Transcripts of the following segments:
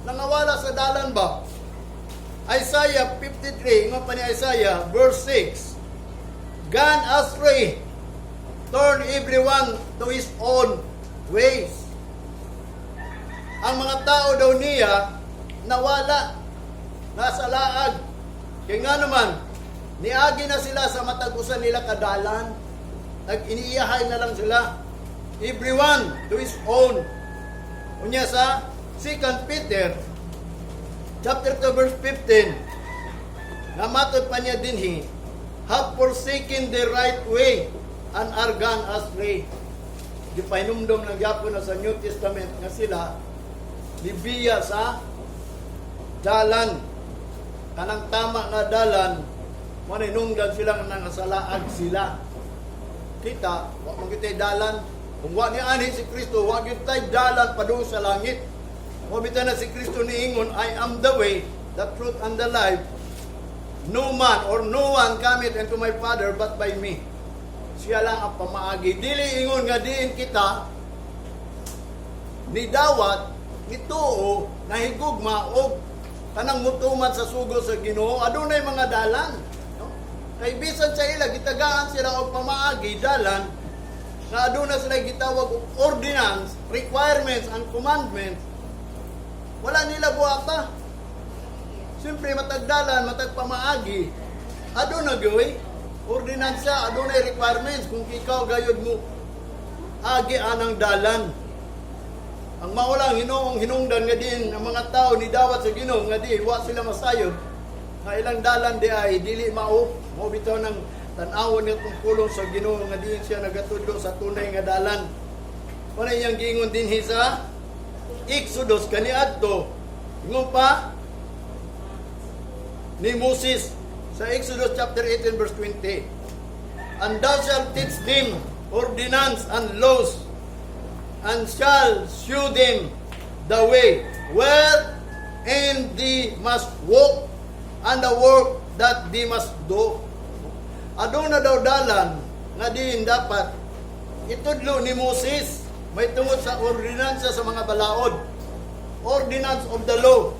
Nangawala sa dalan ba? Isaiah 53, ingon pa ni Isaiah, verse 6. "Gone astray, turn everyone to his own ways." Ang mga tao daw niya, nawala, nasa laag. Kaya nga naman, niagi na sila sa matag usa nila kadalan. Nag-iniiyahay na lang sila. Everyone to his own. Unya sa 2 Peter chapter 2 verse 15, nga matod pa niya dinhi, "Have forsaken the right way and are gone astray." Gipahinumdom lang gyapon na sa New Testament nga sila nibiya sa dalan, kanang tama nga dalan. Mo nungdan sila nga nangasalaag sila. Kita wa man kitay dalan kung wa ni anhi si Kristo. Wa gyud tay dalan padung sa langit. Mo bitaw na si Kristo niingon, "I am the way, the truth and the life. No man or no one cometh unto my Father but by me." Siya lang ang pamaagi. Dili ingon nga diin kita ni dawat, nituo, nahigugma og kanang mutuman sa sugo sa Ginoo, adunay mga dalan, no? Kay bisan sa ila gitagaan sila og pamaagi, dalan na aduna sila gitawag og ordinance, requirements and commandments, wala nila buhata. Siyempre, matag dalan, matag pamaagi, aduna gyoy ordinansa, adunay requirements kung ikaw gayud mo agi anang dalan. Ang mao lang hinuong hinungdan nga din ang mga tao ni dawat sa Ginoo nga di wa sila masayod nga ilang dalan di ay dili mao. Mao bitaw nang tan-awon nga itong pulong sa Ginoo nga diin siya nagatudlo sa tunay nga dalan. Wala iyang giingon dinhi sa Exodus kaniadto. Ingon pa ni Moses sa Exodus chapter 18 verse 20. "And thou shalt teach them ordinance and laws and shall shew them the way wherein they must walk and the work that they must do." Aduna daw dalan nga diin dapat itudlo ni Moses may tungod sa ordinansa sa mga balaod. Ordinance of the law,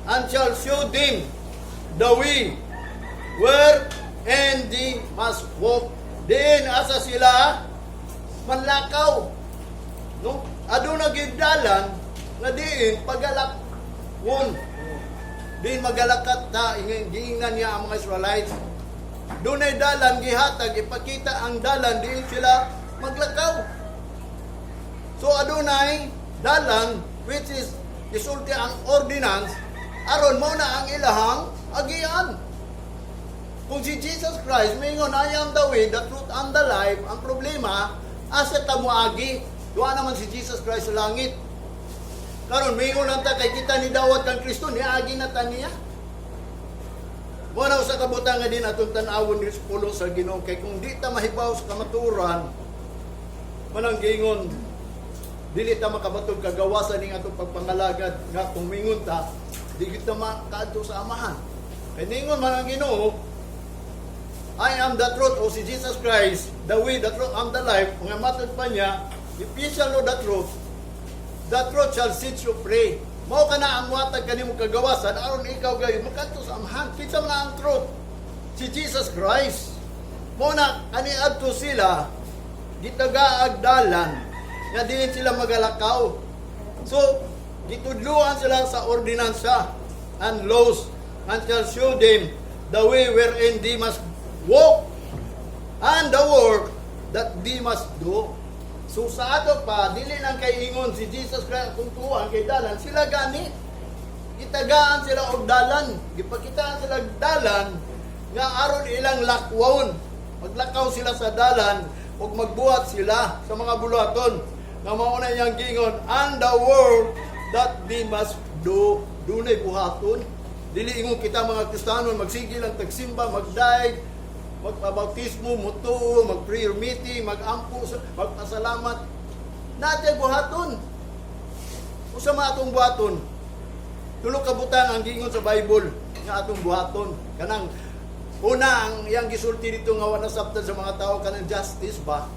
"and shall show them the way wherein they must walk." Diin asa sila manlakaw. No? Aduna gyud dalan nga diin pagalakon. Diin magalakat ta, giingnan niya ang mga Israelites. Dunay dalan gihatag, ipakita ang dalan diin sila maglakaw. So adunay dalan which is isulti ang ordinance aron mo na ang ilahang agian. Kung si Jesus Christ mingon, "I am the way, the truth, and the life," ang problema, asa ta moagi? Duwa naman si Jesus Christ sa langit. Karon mingon lang ta kay kita ni dawat kang Kristo, niagi na ta niya. Mo na usa ka butang nga din atong tan-awon diri sa pulong sa Ginoo kay kung di ta mahibaw sa kamaturan, manang giingon dili ta makabatog kagawasan ning atong pagpangalagad nga kung mingon ta di kita makaadto sa Amahan. Kay ningon man ang Ginoo, "I am the truth," o si Jesus Christ, "the way, the truth, and the life." Mga matod pa niya, "If ye shall know the truth shall set you free." Mao kana ang muhatag kanimo kagawasan aron ikaw gayud makadto sa Amahan. Kinsa man ang truth? Si Jesus Christ. Mao na kaniadto sila gitagaag dalan nga diin sila magalakaw. So, gitudluan sila sa ordinansa and laws, "and shall show them the way wherein they must walk and the work that they must do." So sa ato pa, dili lang kay ingon si Jesus Christ kung tuwan kay dalan, sila gani. Gitagaan sila og dalan, gipakitaan sila og dalan nga aron ilang lakwon. Maglakaw sila sa dalan ug magbuhat sila sa mga buluhaton. Nga mao na iyang gingon, "and the work that they must do." Dunay buhaton. Dili ingon kita mga Kristiyano magsige lang tagsimba, magdayeg, magpabautismo, mutuo, mag-prayer meeting, mag-ampo, magpasalamat. Natay buhaton. Usa man atong buhaton? Tulo ka butang ang giingon sa Bible nga atong buhaton. Kanang una, ang iyang gisulti dito nga wala nasabtan sa mga tao, kanang justice ba?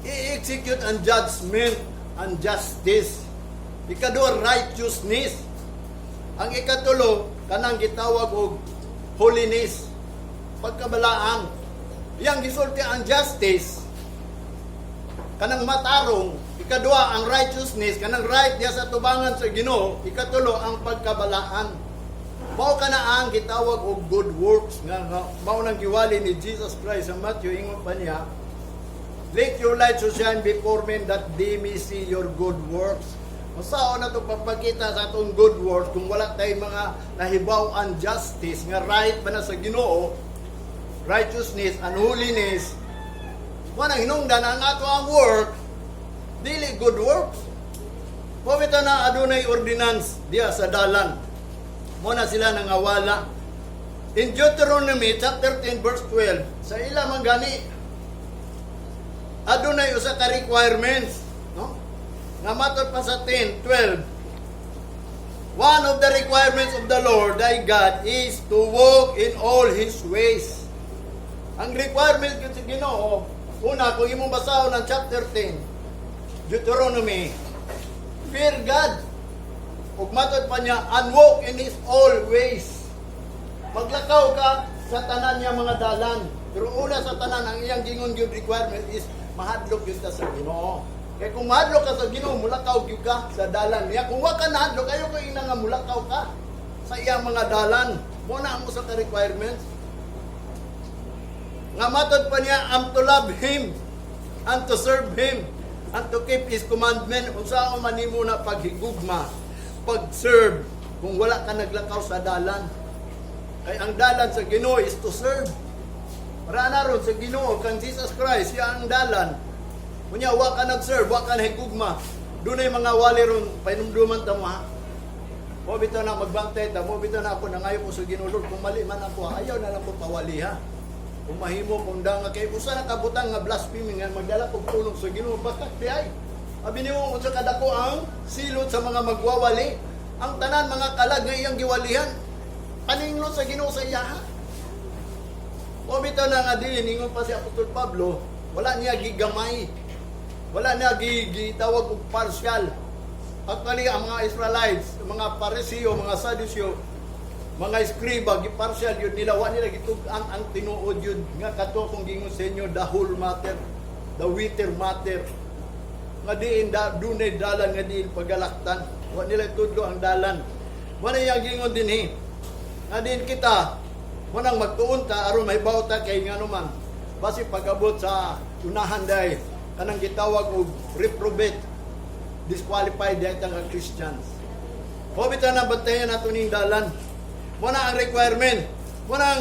I-execute ang judgment and justice. Ikaduha, righteousness. Ang ikatulo, kanang gitawag og holiness, pagkabalaan. Yang gisulti ang justice, kanang matarong. Ikaduha, ang righteousness, kanang right diya sa tubangan sa Ginoo. Ikatulo, ang pagkabalaan. Mao kana ang gitawag og good works nga mao nang giwali ni Jesus Christ sa Matthew. Ingon pa niya, "Let your light so shine before men that they may see your good works." Unsaon na to pagpakita sa atong good works kung wala tay mga nahibaw-an justice nga right ba na sa Ginoo, righteousness and holiness? Mao nang hinungdan ang ato ang work dili good works. Mao bitaw na adunay ordinance diya sa dalan. Mao na sila nangawala. In Deuteronomy chapter 10 verse 12, sa ila man gani adunay usa ka requirements, no? Nga matod pa sa 10:12, one of the requirements of the Lord thy God is to walk in all His ways. Ang requirement gyud sa Ginoo, una, kung imong basahon ang chapter 10, Deuteronomy, fear God. Ug matod pa niya, and walk in His all ways. Maglakaw ka sa tanan niya mga dalan. Pero una sa tanan, ang iyang gingon gyud requirement is mahadlok gyud ka sa Ginoo. Kaya kung mahadlok ka sa Ginoo, mulakaw gyud ka sa dalan niya. Kung wa ka nahadlok, ayaw ko ina nga mulakaw ka sa iyang mga dalan. Mao na ang usa ka requirements. Nga matod pa niya, and to love Him, and to serve Him, and to keep His commandment. Unsaon man nimo na paghigugma, pag-serve, kung wala ka naglakaw sa dalan? Kay ang dalan sa Ginoo is to serve. Para na ron sa Ginoo kang Jesus Christ, siya ang dalan. Kunya wa ka nag-serve, wa ka nahigugma. Dunay mga wali ron, pahinumduman ta mo, ha. Mo bitaw na magbantay ta, mo bitaw na ako nangayo ko sa Ginoo, "Lord, kung mali man ako, ayaw na lang ko pawali, ha." Kung mahimo kung danga kay usa na kabutang nga blasphemy nga magdala kog pulong sa Ginoo, bakit di ay? Abi nimo unsa kadako ang silot sa mga magwawali. Ang tanan mga kalag nga iyang giwalihan, paninglot sa Ginoo sa iyaha. O bitaw na nga din, ingon pa si Apostol Pablo, wala niya gigamay. Wala niya gitawag og partial. Actually, ang mga Israelites, ang mga Pariseo, mga Sadduceo, mga eskriba, gipartial yun nila, wa nila gitug-an ang tinuod yun. Nga kato kung gingon sa inyo, the whole matter, the witter matter. Nga diin, dunay dalan nga diin pagalaktan. Wa nila tudlo ang dalan. Wa na iyang gingon din eh. Nga diin kita, munang magtuon ta aron mahibaw ta kay ngano man. Basi pag-abot sa unahan day, kanang gitawag og reprobate, disqualified diay nga Christians. Mao bitaw na bantayan nato ning dalan. Mo na ang requirement. Mo na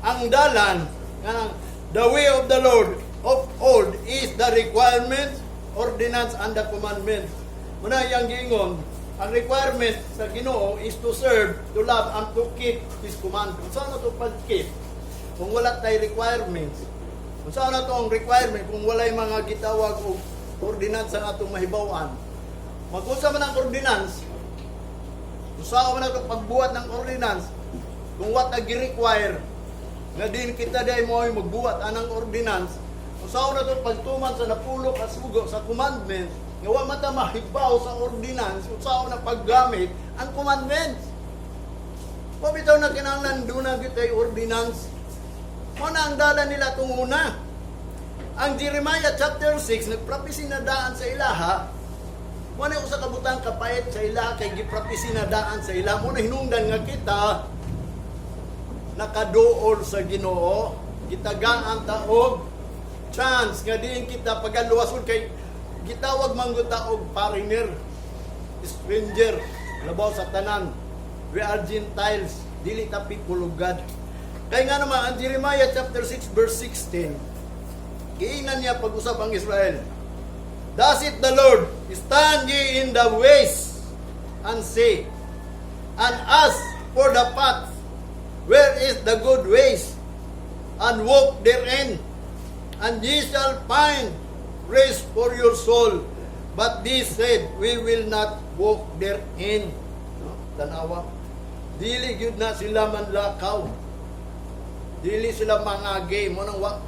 ang dalan nga the way of the Lord of old is the requirement, ordinance and the commandment. Mo na iyang giingon, ang requirement sa Ginoo is to serve, to love, and to keep His command. Unsa na to pag-keep kung wala tay requirements? Unsa na to ang requirement kung walay mga gitawag og ordinance ang atong mahibaw-an? Mag-unsa man ang ordinance? Unsa man ang pagbuhat ng ordinance kung what na gi-require nga din kita day mo ay magbuhat anang ordinance? Unsa na to pagtuman sa napulo ka sugo, sa commandment, nga wa man ta mahibaw sa ordinance? Unsa na paggamit ang commandments? Mao bitaw na kinahanglan duna gyud tay ordinance. Mo na ang dala nila itong una. Ang Jeremiah chapter 6, nagpropesy na daan sa ilaha. Mo na usa ka butang kapait sa ilaha kay gipropesy na daan sa ilaha. Mo na hinungdan nga kita nakaduol sa Ginoo, gitagaan ta og chance nga diin kita pagaluwason kay gitawag man gud ta og foreigner, stranger, labaw sa tanan. We are Gentiles, dili ta people of God. Kay nga naman ang Jeremiah chapter 6 verse 16, giingnan niya pag-usab ang Israel. "Thus saith the Lord, stand ye in the ways and see, and ask for the path, where is the good ways, and walk therein, and ye shall find rest for your soul. But they said, We will not walk therein." No? Tanawa. Dili gyud na sila manlakaw. Dili sila mangagi. Mo nang wa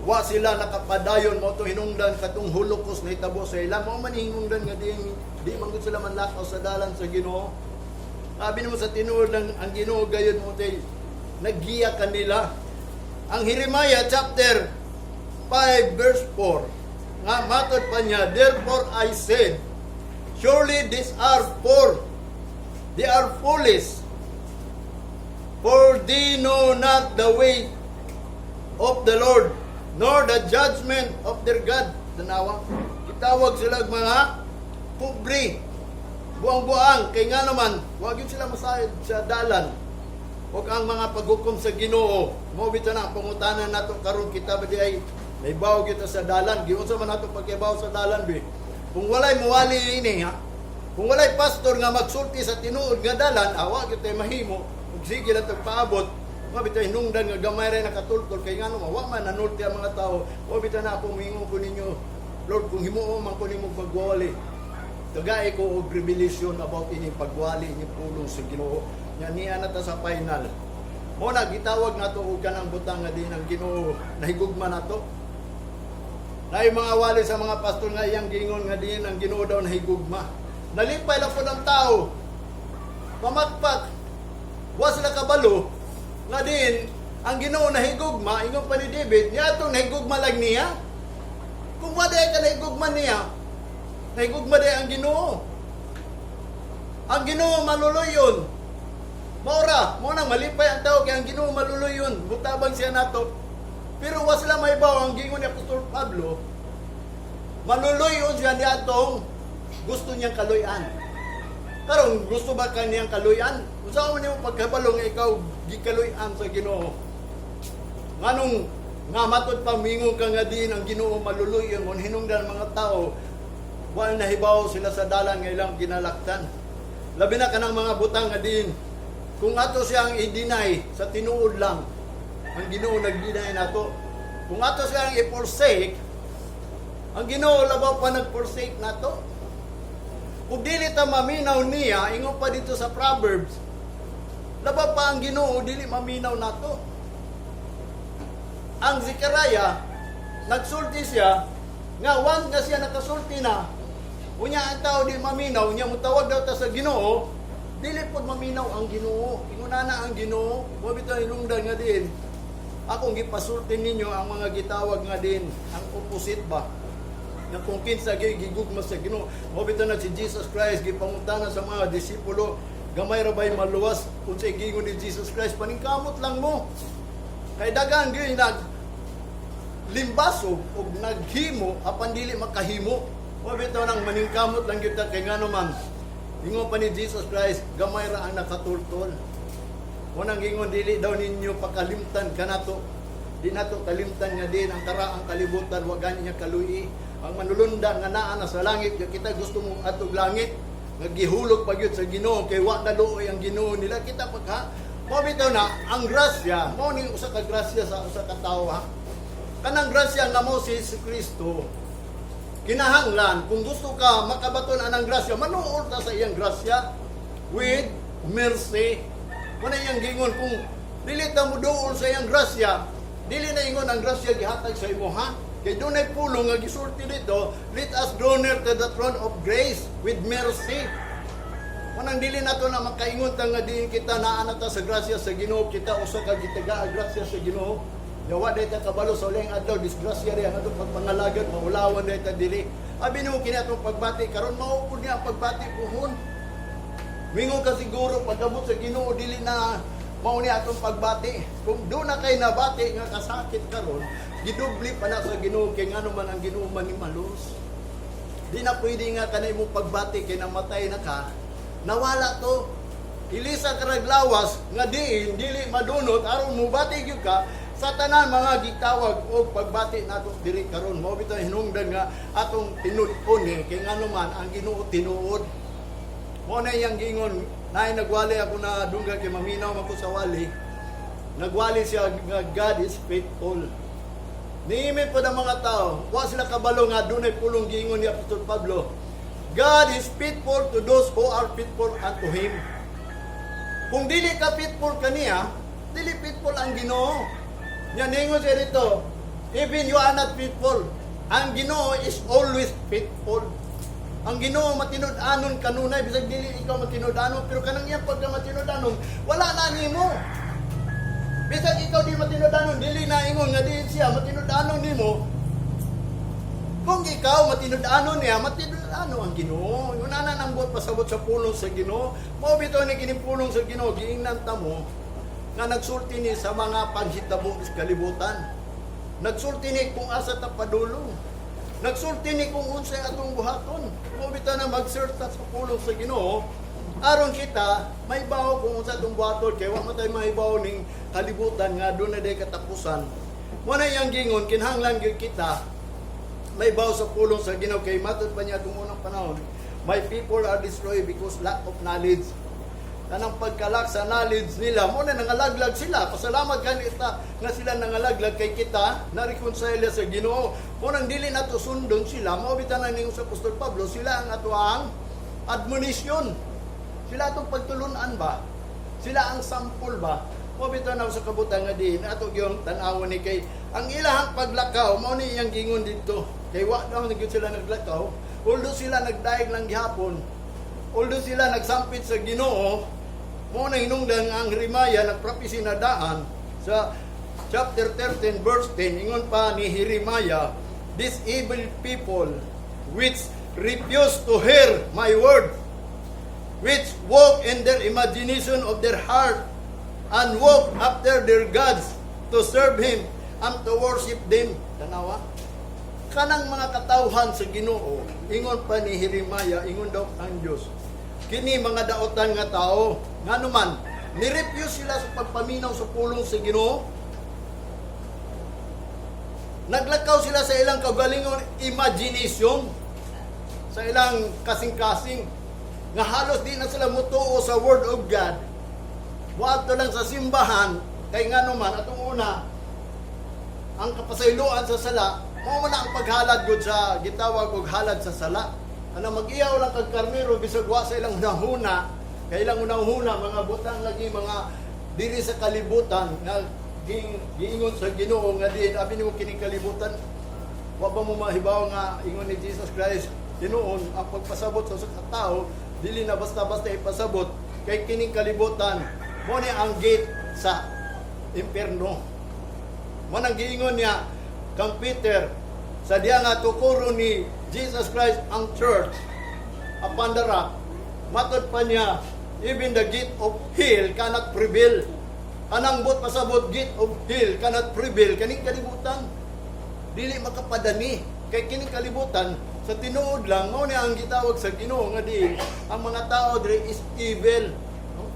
Wa sila nakapadayon mo to hinungdan katong Holocaust na hitabo sa ila. Mao man hinungdan nga di man gud sila manlakaw sa dalan sa Ginoo. Sabi nimo sa tinuod lang ang Ginoo gayud mo tay naggiya kanila. Ang Jeremiah chapter 5 verse 4 nga matod pa niya, "Therefore I said, surely these are poor, they are foolish, for they know not the way of the Lord, nor the judgment of their God." Tanawa, gitawag sila og mga pobre, buang-buang, kay nga naman wag yun sila masayod sa dalan ug ang mga paghukom sa Ginoo. Mao bitaw na ang pangutana nato karon, kita ba di ay naibaw kita sa dalan? Giunsa man nato pagkibaw sa dalan bi? Kung walay muwali ini ha, kung walay pastor nga magsulti sa tinuod nga dalan, awa gyud tay mahimo ug sige lang tag paabot. Mao bitaw hinungdan nga gamay ra nakatultol kay ngano wa man nanulti ang mga tao. Mao bitaw na ako moingon ko ninyo, "Lord, kung himuon man ko nimo pagwali, tagay ko og revelation about ini pagwali ini pulong sa Ginoo." Nya niya na ta sa final. Mo na gitawag nato og kanang butang nga din ang Ginoo nahigugma nato. Naay mga wali sa mga pastor nga iyang gingon nga din ang Ginoo daw nahigugma. Nalipay lang po ng tao. Pamakpak. Wa sila kabalo nga din ang Ginoo nahigugma, ingon pa ni David, niya atong nahigugma lang niya. Kung wa ka nahigugma niya, nahigugma di ang Ginoo. Ang Ginoo maluluyon. Maura, mo nang malipay ang tao kay ang Ginoo maluluyon, mutabang siya nato. Pero wa sila mahibaw ang gingon ni Apostol Pablo, maluluyon siya niadtong gusto niyang kaluyan. Karon gusto ba ka niyang kaluyan? Unsa man nimo pagkabalo nga ikaw gikaluyan sa Ginoo? Nganong nga matod pa mingon ka nga din ang Ginoo maluluyon mo, hinungdan mga tao wa nahibaw sila sa dalan nga ilang ginalaktan. Labi na kanang mga butang nga din kung ato siyang i-deny sa tinuod lang, ang Ginoo nag-deny nato. Kung ato siyang i-forsake, ang Ginoo labaw pa nag-forsake nato. Kung dili ta maminaw niya, ingon pa dito sa Proverbs, labaw pa ang Ginoo dili maminaw nato. Ang Zechariah, nagsulti siya, nga one nga siya nakasulti na, unya ang tao di maminaw, unya mutawag daw ta sa Ginoo, dili pod maminaw ang Ginoo. Ingon na ang Ginoo, wa bitaw hinungdan nga din. Akong gipasulti ninyo ang mga gitawag nga din, ang opposite ba? Nga kung kinsa gyud gigugma sa Ginoo. Mao bitaw na si Jesus Christ gipangutana sa mga disipulo, "Gamay ra bay maluwas?" Unsay gingon ni Jesus Christ? "Paningkamot lang mo." Kay dagan gyud nag limbaso og naghimo apan dili makahimo. Mao bitaw nang maningkamot lang gyud ta kay ngano man ingon pa ni Jesus Christ, gamay ra ang nakatultol. Unang gingon, dili daw ninyo pakalimtan kanato. Di nato kalimtan nga din ang karaang kalibutan wa gani niya kaluyi. Ang manulunda nga naa na sa langit, nga kita gusto mo atog langit nga gihulog pa gyud sa Ginoo kay wa naluoy ang Ginoo nila kita pagha. Mao bitaw na ang grasya, mao ni usa ka grasya sa usa ka tawo ha. Kanang grasya nga mo si Jesu Kristo, kinahanglan kung gusto ka makabaton anang grasya, manuol ta sa iyang grasya with mercy. Muna iyang gingon, kung dili ta mo duol sa iyang grasya, dili na ingon ang grasya gihatag sa imo ha. Kay dunay pulong nga gisulti dito, "Let us draw near to the throne of grace with mercy." Manang dili nato na makaingon ta nga diin kita naa na ta sa grasya sa Ginoo, kita usa ka gitaga grasya sa Ginoo. Yawa day ta kabalo sa ulahing adlaw, disgrasya rin ang atong pagpangalagad, maulawan day ta dili. Abi nimo kini atong pagbati karon, mao pud niya ang pagbati puhon. Mingon ka siguro pagabot sa Ginoo dili na mao ni atong pagbati. Kung do na kay nabati nga kasakit karon, gidubli pa na sa Ginoo kay ngano man ang Ginoo man ni malos. Di na pwede nga kanay mo pagbati kay namatay na ka. Nawala to. Ilisa ka raglawas nga diin dili madunot aron mubati gyud ka sa tanan mga gitawag og pagbati nato diri karon. Mao bitaw hinungdan nga atong tinud-on eh, kay ngano man ang Ginoo tinuod. Mo na iyang gingon, naay nagwali ako na dungga kay maminaw man ko sa wali. Nagwali siya nga God is faithful. Niimin po ng mga tao, wa sila kabalo nga dunay pulong gingon ni Apostol Pablo. God is faithful to those who are faithful unto Him. Kung dili ka faithful kaniya, dili faithful ang Ginoo. Nya ningon siya dito, Even you are not faithful, ang Ginoo is always faithful. Ang Ginoo matinud-anon kanunay bisag dili ikaw matinud-anon, pero kanang iyang pagka matinud-anon, wala na nimo. Bisag ikaw di matinud-anon, dili na ingon nga di siya matinud-anon nimo. Kung ikaw matinud-anon niya, matinud-anon ang Ginoo. Yun na nang buot pasabot sa pulong sa Ginoo. Mao bitaw ni kining pulong sa Ginoo, giingnan ta mo nga nagsulti ni sa mga panghitabo sa kalibutan. Nagsulti ni kung asa ta padulong. Nagsulti ni kung unsay atong buhaton. Mao bitaw na mag-search ta sa pulong sa Ginoo aron kita mahibaw kung unsa atong buhaton, kay wa man tay mahibaw ning kalibutan nga duna day katapusan. Mo na iyang gingon, kinahanglan gyud kita mahibaw sa pulong sa Ginoo, kay matod pa niya itong unang panahon, "My people are destroyed because lack of knowledge." Kanang pagka-lack sa knowledge nila, mo na nangalaglag sila. Pasalamat kanita nga sila nangalaglag kay kita na reconcile sa Ginoo. Mo nang dili nato sundon sila, mao bitaw na ningon sa Apostol Pablo, sila ang atoang admonition. Sila atong pagtulunan ba? Sila ang sampol ba? Mao bitaw na sa kabutan nga diin ato gyud tan-awon ni, kay ang ilahang paglakaw mao ni iyang gingon didto. Kay wa daw gyud sila naglakaw, although sila nagdayeg lang gihapon, although sila nagsampit sa Ginoo, mo na hinungdan nga ang Jeremiah nagpropesy na daan sa chapter 13 verse 10. Ingon pa ni Jeremiah, "These evil people which refuse to hear my word, which walk in their imagination of their heart and walk after their gods to serve him and to worship them." Tanawa. Kanang mga katawhan sa Ginoo, ingon pa ni Jeremiah, ingon daw ang Dios, kini mga daotan nga tao, ngano man, ni-refuse sila sa pagpaminaw sa pulong sa Ginoo. Naglakaw sila sa ilang kaugalingon imagination, sa ilang kasing-kasing, nga halos di na sila mutuo sa Word of God. Muadto lang sa simbahan, kay ngano man, atong una, ang kapasayloan sa sala, mao man na ang paghalad gud sa gitawag og halad sa sala. Ano, mag-ihaw lang kag karnero bisag wa sa ilang hunahuna, kay ilang hunahuna mga butang lagi, mga diri sa kalibutan nga giingon sa Ginoo nga diin abi nimo kining kalibutan. Wa ba mo mahibaw nga ingon ni Jesus Christ tinuon ang pagpasabot sa usa ka tao dili na basta-basta ipasabot, kay kining kalibutan mo ni ang gate sa impierno? Mo nang giingon niya kang Peter sa diya nga tukuro ni Jesus Christ ang church upon the rock. Matod pa niya, "Even the gate of hell cannot prevail." Anang buot pasabot, gate of hell cannot prevail, kaning kalibutan dili makapadani, kay kining kalibutan sa tinuod lang mao ni ang gitawag sa Ginoo nga di ang mga tao diri is evil, no?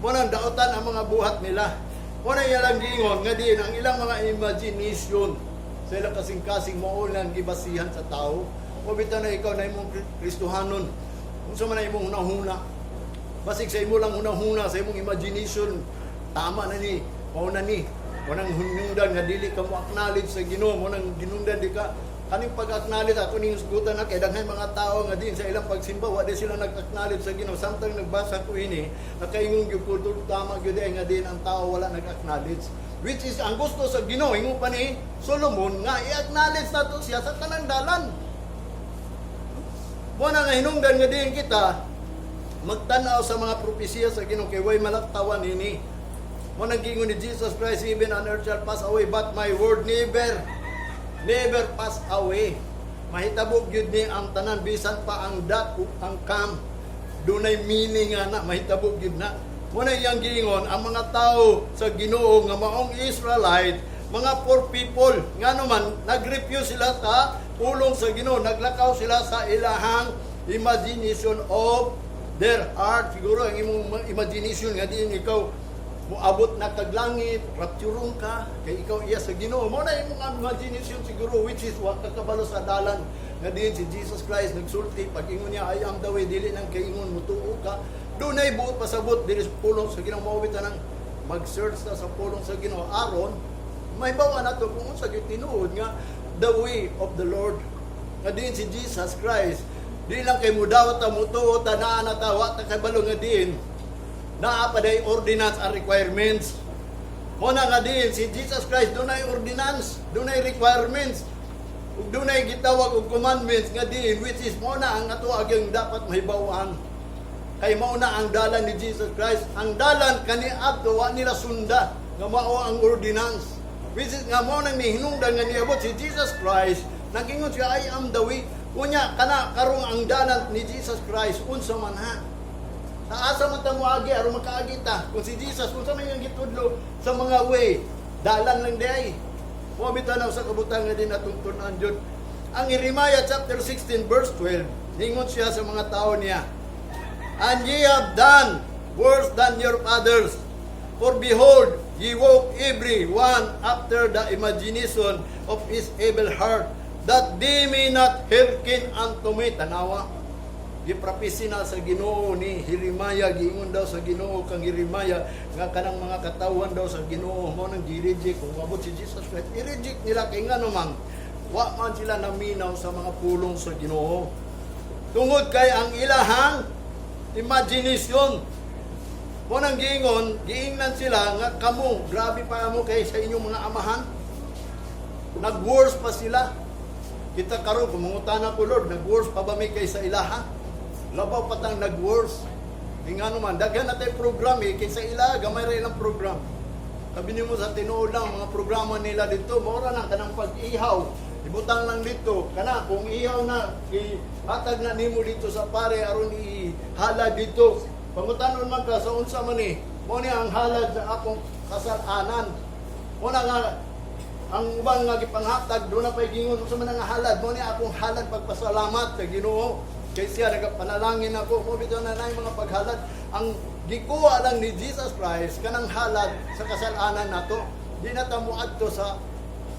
Mo nang daotan ang mga buhat nila. Mo na ilang giingon nga diin ang ilang mga imagination sa ilang kasing-kasing mao lang gibasihan sa tao. Mo bitaw na ikaw na imong Kristohanon, unsa man na imong hunahuna, basig sa imo lang hunahuna, sa imong imagination, tama na ni, mao na ni. Mo nang hinungdan nga dili ka mo acknowledge sa Ginoo, mo nang ginungdan di ka kaning pag-acknowledge. Ako ning sgutan na kay daghan mga tao nga din sa ilang pagsimba wa di sila nag-acknowledge sa Ginoo. Samtang nagbasa ko ini, nakaingon gyud ko, tama gyud ay nga din ang tao wala nag-acknowledge, which is ang gusto sa Ginoo, ingon pa ni Solomon nga i-acknowledge nato siya sa tanang dalan. Mo na nga hinungdan nga diin kita magtan-aw sa mga propesiya sa Ginoo, kay way malaktawan ini. Mo nang giingon ni Jesus Christ, "Heaven and earth shall pass away, but my word never, never pass away." Mahitabo gyud ni ang tanan, bisan pa ang dot ug ang comma. Dunay meaning nga na mahitabo gyud na. Mo na iyang giingon ang mga tao sa Ginoo nga maong Israelite, mga poor people, ngano man nag-refuse sila sa pulong sa Ginoo, naglakaw sila sa ilahang imagination of their heart. Siguro ang imong imagination nga diin ikaw moabot na kag langit, rapturon ka, kay ikaw iya sa Ginoo. Mo na imong imagination siguro, which is wa ka kabalo sa dalan nga diin si Jesus Christ nagsulti pag ingon niya, "I am the way," dili nang kaingon mutuo ka. Dunay buot pasabot diri sa pulong sa Ginoo. Mao nang mag-search ta sa pulong sa Ginoo aron mahibaw nato kung unsa gyud tinuod nga the way of the Lord. Nga diin si Jesus Christ di lang kay mudawat ta, mutuo ta, naa na ta, wa ta kabalo nga diin naa pa day ordinance and requirements. Mao na nga diin si Jesus Christ dunay ordinance, dunay requirements, ug dunay gitawag og commandments nga diin, which is mao na ang ato agyang dapat mahibaw-an. Kay mao na ang dalan ni Jesus Christ. Ang dalan kaniadto wa nila sunda nga mao ang ordinance. Which is nga mao nang nihinungdan nga niabot si Jesus Christ, nagingon siya, "I am the way." Unya kana karong ang dalan ni Jesus Christ, unsa man ha? Sa asa man ta moagi aron makaagi ta? Kung si Jesus, unsa man iyang gitudlo sa mga way? Dalan lang diay. Mao bitaw na sa kabutan nga din atong tun-an jud. Ang Jeremiah chapter 16 verse 12, ningon siya sa mga tao niya, "And ye have done worse than your fathers. For behold, ye walk every one after the imagination of his evil heart, that they may not hearken unto me." Tanawa. Giprapisi na sa Ginoo ni Jeremiah, giingon daw sa Ginoo kang Jeremiah nga kanang mga katawhan daw sa Ginoo mao nang gi-reject. Kung mabot si Jesus Christ, i-reject nila kay ngano man wa man sila naminaw sa mga pulong sa Ginoo. Tungod kay ang ilahang imagination. Mao nang giingon, giingnan sila nga kamo, grabe pa mo kay sa inyong mga amahan. Nag-worse pa sila. Kita karon, kung mangutana ko, "Lord, nag-worse pa ba mi kay sa ilaha?" Labaw pa tang nag-worse. Di nga naman, daghan na tayo program eh, kaysa ila, gamay ra ilang program. Sabi nimo sa tinuod lang, mga programa nila dito, maura lang kanang pag-ihaw. Ibutang lang dito, kana kung ihaw na, ihatag na nimo dito sa pare aron ihalad dito. Pangutanon man ka sa unsa man ni, mao ni ang halad sa akong kasalanan. Mao na nga ang uban nga gipanghatag do na pay gingon unsa man ang halad, mao ni akong halad pagpasalamat sa Ginoo kay siya nagapanalangin ako. Mo bitaw na nay mga paghalad. Ang gikuha lang ni Jesus Christ kanang halad sa kasalanan nato. Di na ta moadto sa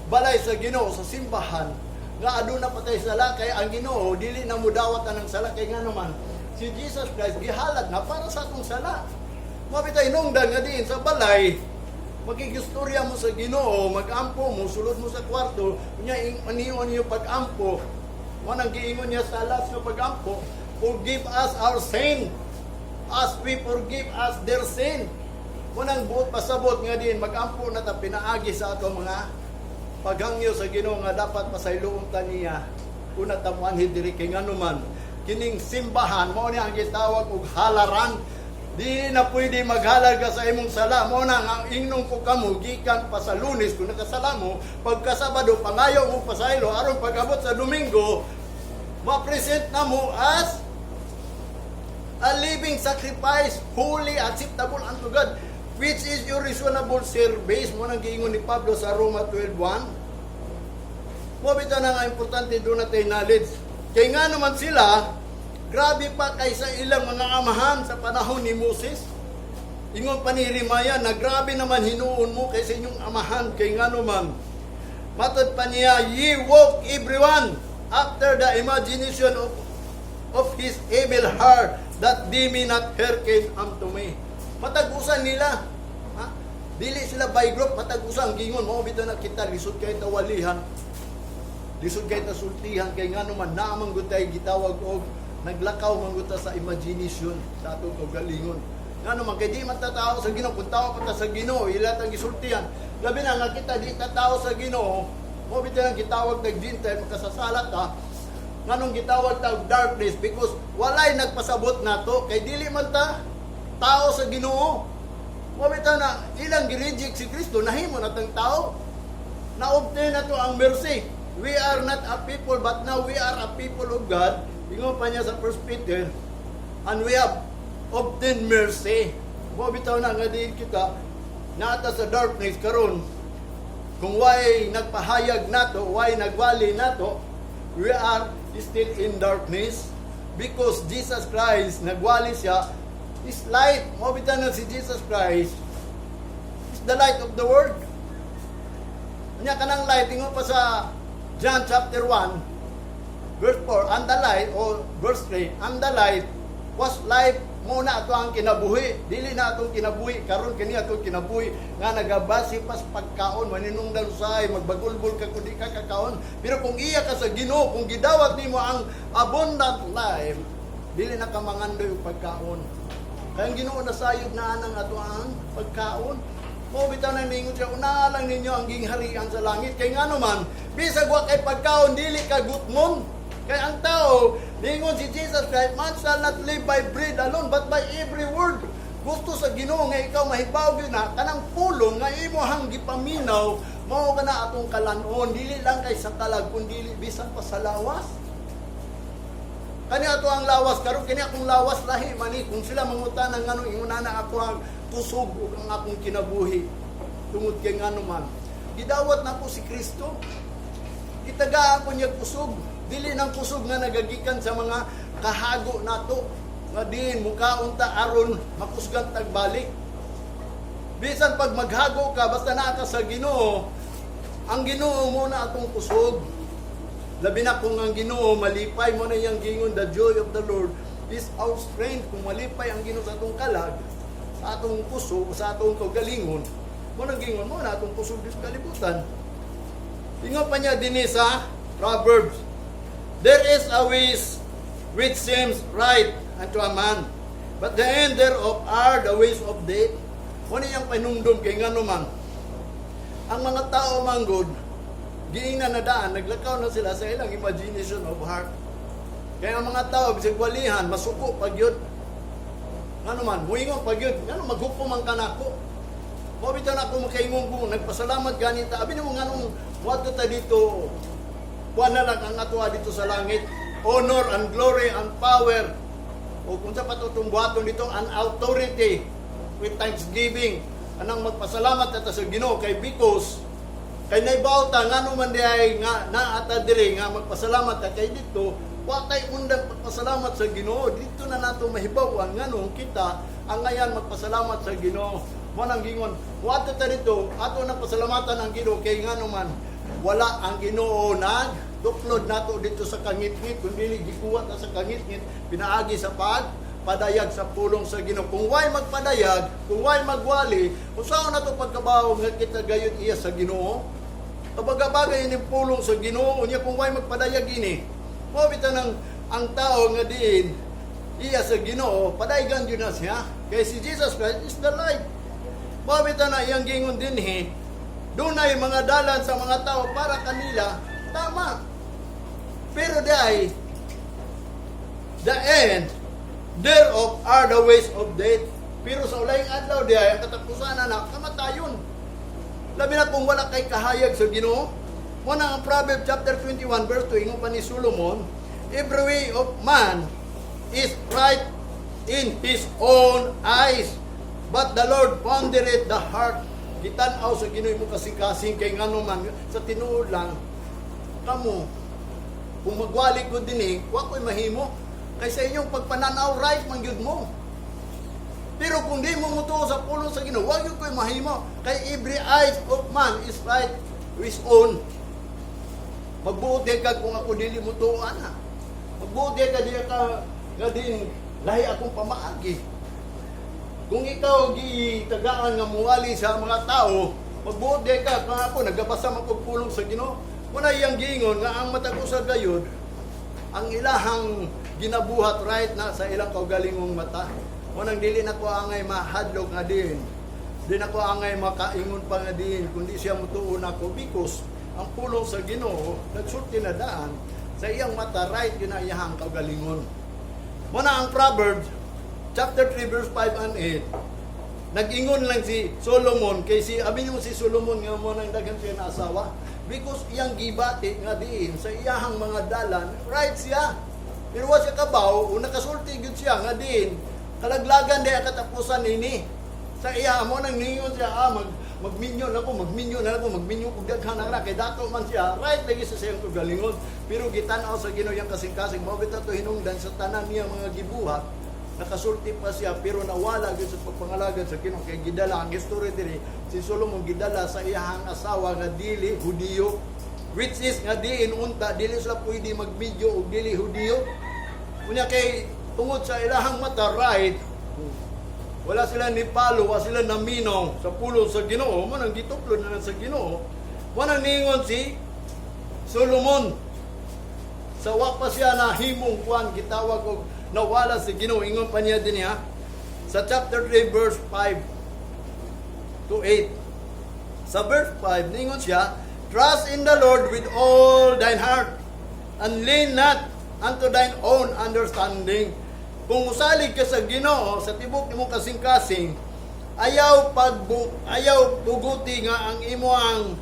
balay sa Ginoo, sa simbahan, nga aduna pa tay sala, kay ang Ginoo dili na mudawat anang sala, kay nga naman si Jesus Christ gihalad na para sa atong sala. Mo bitaw hinungdan nga diin sa balay makikistorya mo sa Ginoo, magampo mo, sulod mo sa kwarto, unya aniyon niyo pag-ampo. Mo nang giingon niya sa last nga pag-ampo, "Forgive us our sin as we forgive us their sin." Mo nang buot pasabot nga din magampo na ta pinaagi sa ato mga paghangyo sa Ginoo nga dapat pasayloon ta niya una ta moanhi diri, kay ngano man kining simbahan mao ni ang gitawag og halaran. Di na pwede maghalad ka sa imong sala. Mao na nga ingnon ko kamo gikan pa sa Lunes, kung nakasala mo, pagka Sabado pangayo mo pasaylo aron pag-abot sa Domingo ma-present na mo as a living sacrifice, holy, acceptable unto God, which is your reasonable service. Mo nang giingon ni Pablo sa Roma 12:1. Mo bitaw na nga importante doon natin knowledge. Kay nga naman sila, grabe pa kaysa ilang mga amahan sa panahon ni Moses. Ingon pa ni Jeremiah na grabe naman hinuon mo kaysa inyong amahan, kay nga naman. Matod pa niya, "Ye walk everyone after the imagination of his evil heart, that they may not hearken unto me." Matag-usan nila. Ha? Dili sila by group, matag-usan gingon. Mao bitaw na kita, lisod kay tawalihan. Lisod kay tasultihan kay ngano man naa man gud tay gitawag og naglakaw man gud ta sa imagination sa atong kaugalingon. Ngano man kay di man ta tao sa Ginoo. Kung tao pa ta sa Ginoo, ila tang gisultihan. Labi na nga kita di ta tao sa Ginoo, mo bitaw ang gitawag tag Gentile, makasasala ta. Nganong gitawag ta og darkness? Because walay nagpasabot nato kay dili man ta tao sa Ginoo. Mo bitaw na ilang gi-reject si Kristo, nahimo na tang tao. Na-obtain na to ang mercy. We are not a people, but now we are a people of God. Ingon pa niya sa 1 Peter, and we have obtained mercy. Mo bitaw na nga diin kita naata sa darkness karon, kung why nagpahayag nato, why nagwali nato, we are still in darkness because Jesus Christ nagwali siya is light. Mo bitaw na si Jesus Christ is the light of the world. Nya kanang light, ingon pa sa John chapter 1 verse 4, and the light, o verse 3, and the light was life. Mo na ato ang kinabuhi. Dili na atong kinabuhi karon, kini atong kinabuhi nga nagabase pa sa pagkaon, maninungdan usahay magbagulbol ka kun di ka kakaon. Pero kung iya ka sa Ginoo, kung gidawat nimo ang abundant life, dili na ka mangandoy og pagkaon. Kaya ang Ginoo nasayod na anang ato ang pagkaon. Mao bitaw nang ningon siya, "Una lang ninyo ang gingharian sa langit." Kay ngano man, bisag wa kay pagkaon, dili ka gutmon. Kay ang tao, ningon si Jesus Christ, "Man shall not live by bread alone, but by every word." Gusto sa Ginoo nga ikaw mahibaw gyud na kanang pulong nga imohang gipaminaw, mao kana atong kalanon, dili lang kay sa kalag kundi bisan pa sa lawas. Kani ato ang lawas karon, kini akong lawas lahi man ni. Kung sila mangutana ngano ingon ana ako ang kusog ug ang akong kinabuhi, tungod kay ngano man gidawat nako si Kristo. Gitagaan ko niya kusog, dili nang kusog nga nagagikan sa mga kahago nato nga diin mukaon ta aron makusgan tagbalik. Bisan pag maghago ka, basta naa ka sa Ginoo, ang Ginoo mo na atong kusog. Labi na kung ang Ginoo malipay mo na iyang gingon, "The joy of the Lord is our strength." Kung malipay ang Ginoo sa atong kalag, sa atong kusog, sa atong kaugalingon, mo nang gingon mo na atong kusog sa kalibutan. Ingon pa niya dinhi sa Proverbs, "There is a ways which seems right unto a man, but the end thereof are the ways of death." Mo ni iyang panumdum kay ngano man, ang mga tao manggod, giingnan na daan, naglakaw na sila sa ilang imagination of heart. Kaya ang mga tao, bisag walihan, masuko pag yun. Ngano man, muingon pag yun, ngano maghukom ang kanako. Mao bitaw na ako makaingon ko, nagpasalamat ganita. Abi nimo nganong wadto ta dito, kuan na lang ang atoa dito sa langit. Honor and glory and power. O kung sa patutong buhaton dito, and authority with thanksgiving. Anang magpasalamat ta sa Ginoo kay because kay naibaw ta ngano man diay nga naa ta diri nga magpasalamat ta kay dito wa tay undang pagpasalamat sa Ginoo. Dito na nato mahibaw-an nganong kita ang ngayan magpasalamat sa Ginoo. Mo nang gingon, wato ta dito, ato nang pasalamatan ang Ginoo kay ngano man wala ang Ginoo nag duklod nato dito sa kangitngit kun dili gikuha ta sa kangitngit pinaagi sa pag padayag sa pulong sa Ginoo. Kung way magpadayag, kung way magwali, kung saan na to pagkabaw nga kita gayud iya sa Ginoo? Kabaga-bagay ini pulong sa Ginoo, unya kung way magpadayag ini. Mao bitaw nang ang tao nga diin iya sa Ginoo, padaygan gyud na siya. Kay si Jesus Christ is the light. Mao bitaw na iyang gingon dinhi, dunay mga dalan sa mga tao para kanila tama. Pero diay the end thereof are the ways of death. Pero sa ulayng adlaw diay ang katapusan na kamatayon. Labi na kung wala kay kahayag sa Ginoo. Mo na ang Proverbs chapter 21 verse 2, ingon pa ni Solomon, "Every way of man is right in his own eyes, but the Lord pondereth the heart." Gitan-aw sa Ginoo mo kasing-kasing kay ngano man sa tinuod lang kamo kung magwali ko dinhi, wa ko'y mahimo. Kay sa inyong pagpananaw, right man gyud mo. Pero kung di mo mutuo sa pulong sa Ginoo, wa gyud ko'y mahimo. Kay every eyes of man is right with his own. Magbuot di ka kung ako dili mo tuo ana. Magbuot di ka di ka nga din lahi akong pamaagi. Kung ikaw gitagaan nga muwali sa mga tao, magbuot di ka kung ako nagabasa man kog pulong sa Ginoo. Muna iyang giingon nga ang matag usa gayud ang ilahang ginabuhat right na sa ilang kaugalingong mata. Munang dili na ko angay mahadlok nga din. Di na ko angay makaingon pa nga din kundi siya mutuo nako because ang pulong sa Ginoo nagsulti na daan sa iyang mata, right yun na iyang kaugalingon. Muna ang Proverbs chapter 3 verse 5 and 8. Nag-ingon lang si Solomon kay si abi mo si Solomon nga mo nang daghan siya na asawa because iyang gibati nga diin sa iyahang mga dalan right siya. Pero wa siya kabaw o nakasulti gyud siya nga diin kalaglagan di ang katapusan nini. Sa iya mo nang ningon siya, magminyo na ko, magminyo na ako, magminyo kog daghan na kay dato man siya, right lagi sa siyang kaugalingon. Pero gitan-aw sa Ginoo iyang kasing-kasing, mao bitaw to hinungdan sa tanan niya mga gibuhat, nakasulti pa siya pero nawala gyud sa pagpangalagad sa Ginoo kay gidala ang history diri si Solomon, gidala sa iyahang asawa nga dili Hudiyo, which is nga diin unta dili sila pwede magmidyo og dili Hudiyo. Unya kay tungod sa ilahang mata right, wala sila ni palo, wala sila naminaw sa pulong sa Ginoo, mo nang gituklod na lang sa Ginoo. Mo nang ningon si Solomon sa wa pa siya na himong kuan gitawag og nawala sa Ginoo, ingon pa niya din niya sa chapter 3 verse 5 to 8. Sa verse 5, ningon siya, "Trust in the Lord with all thine heart, and lean not unto thine own understanding." Kung musalig ka sa Ginoo sa tibok imong kasing-kasing, ayaw puguti nga ang imong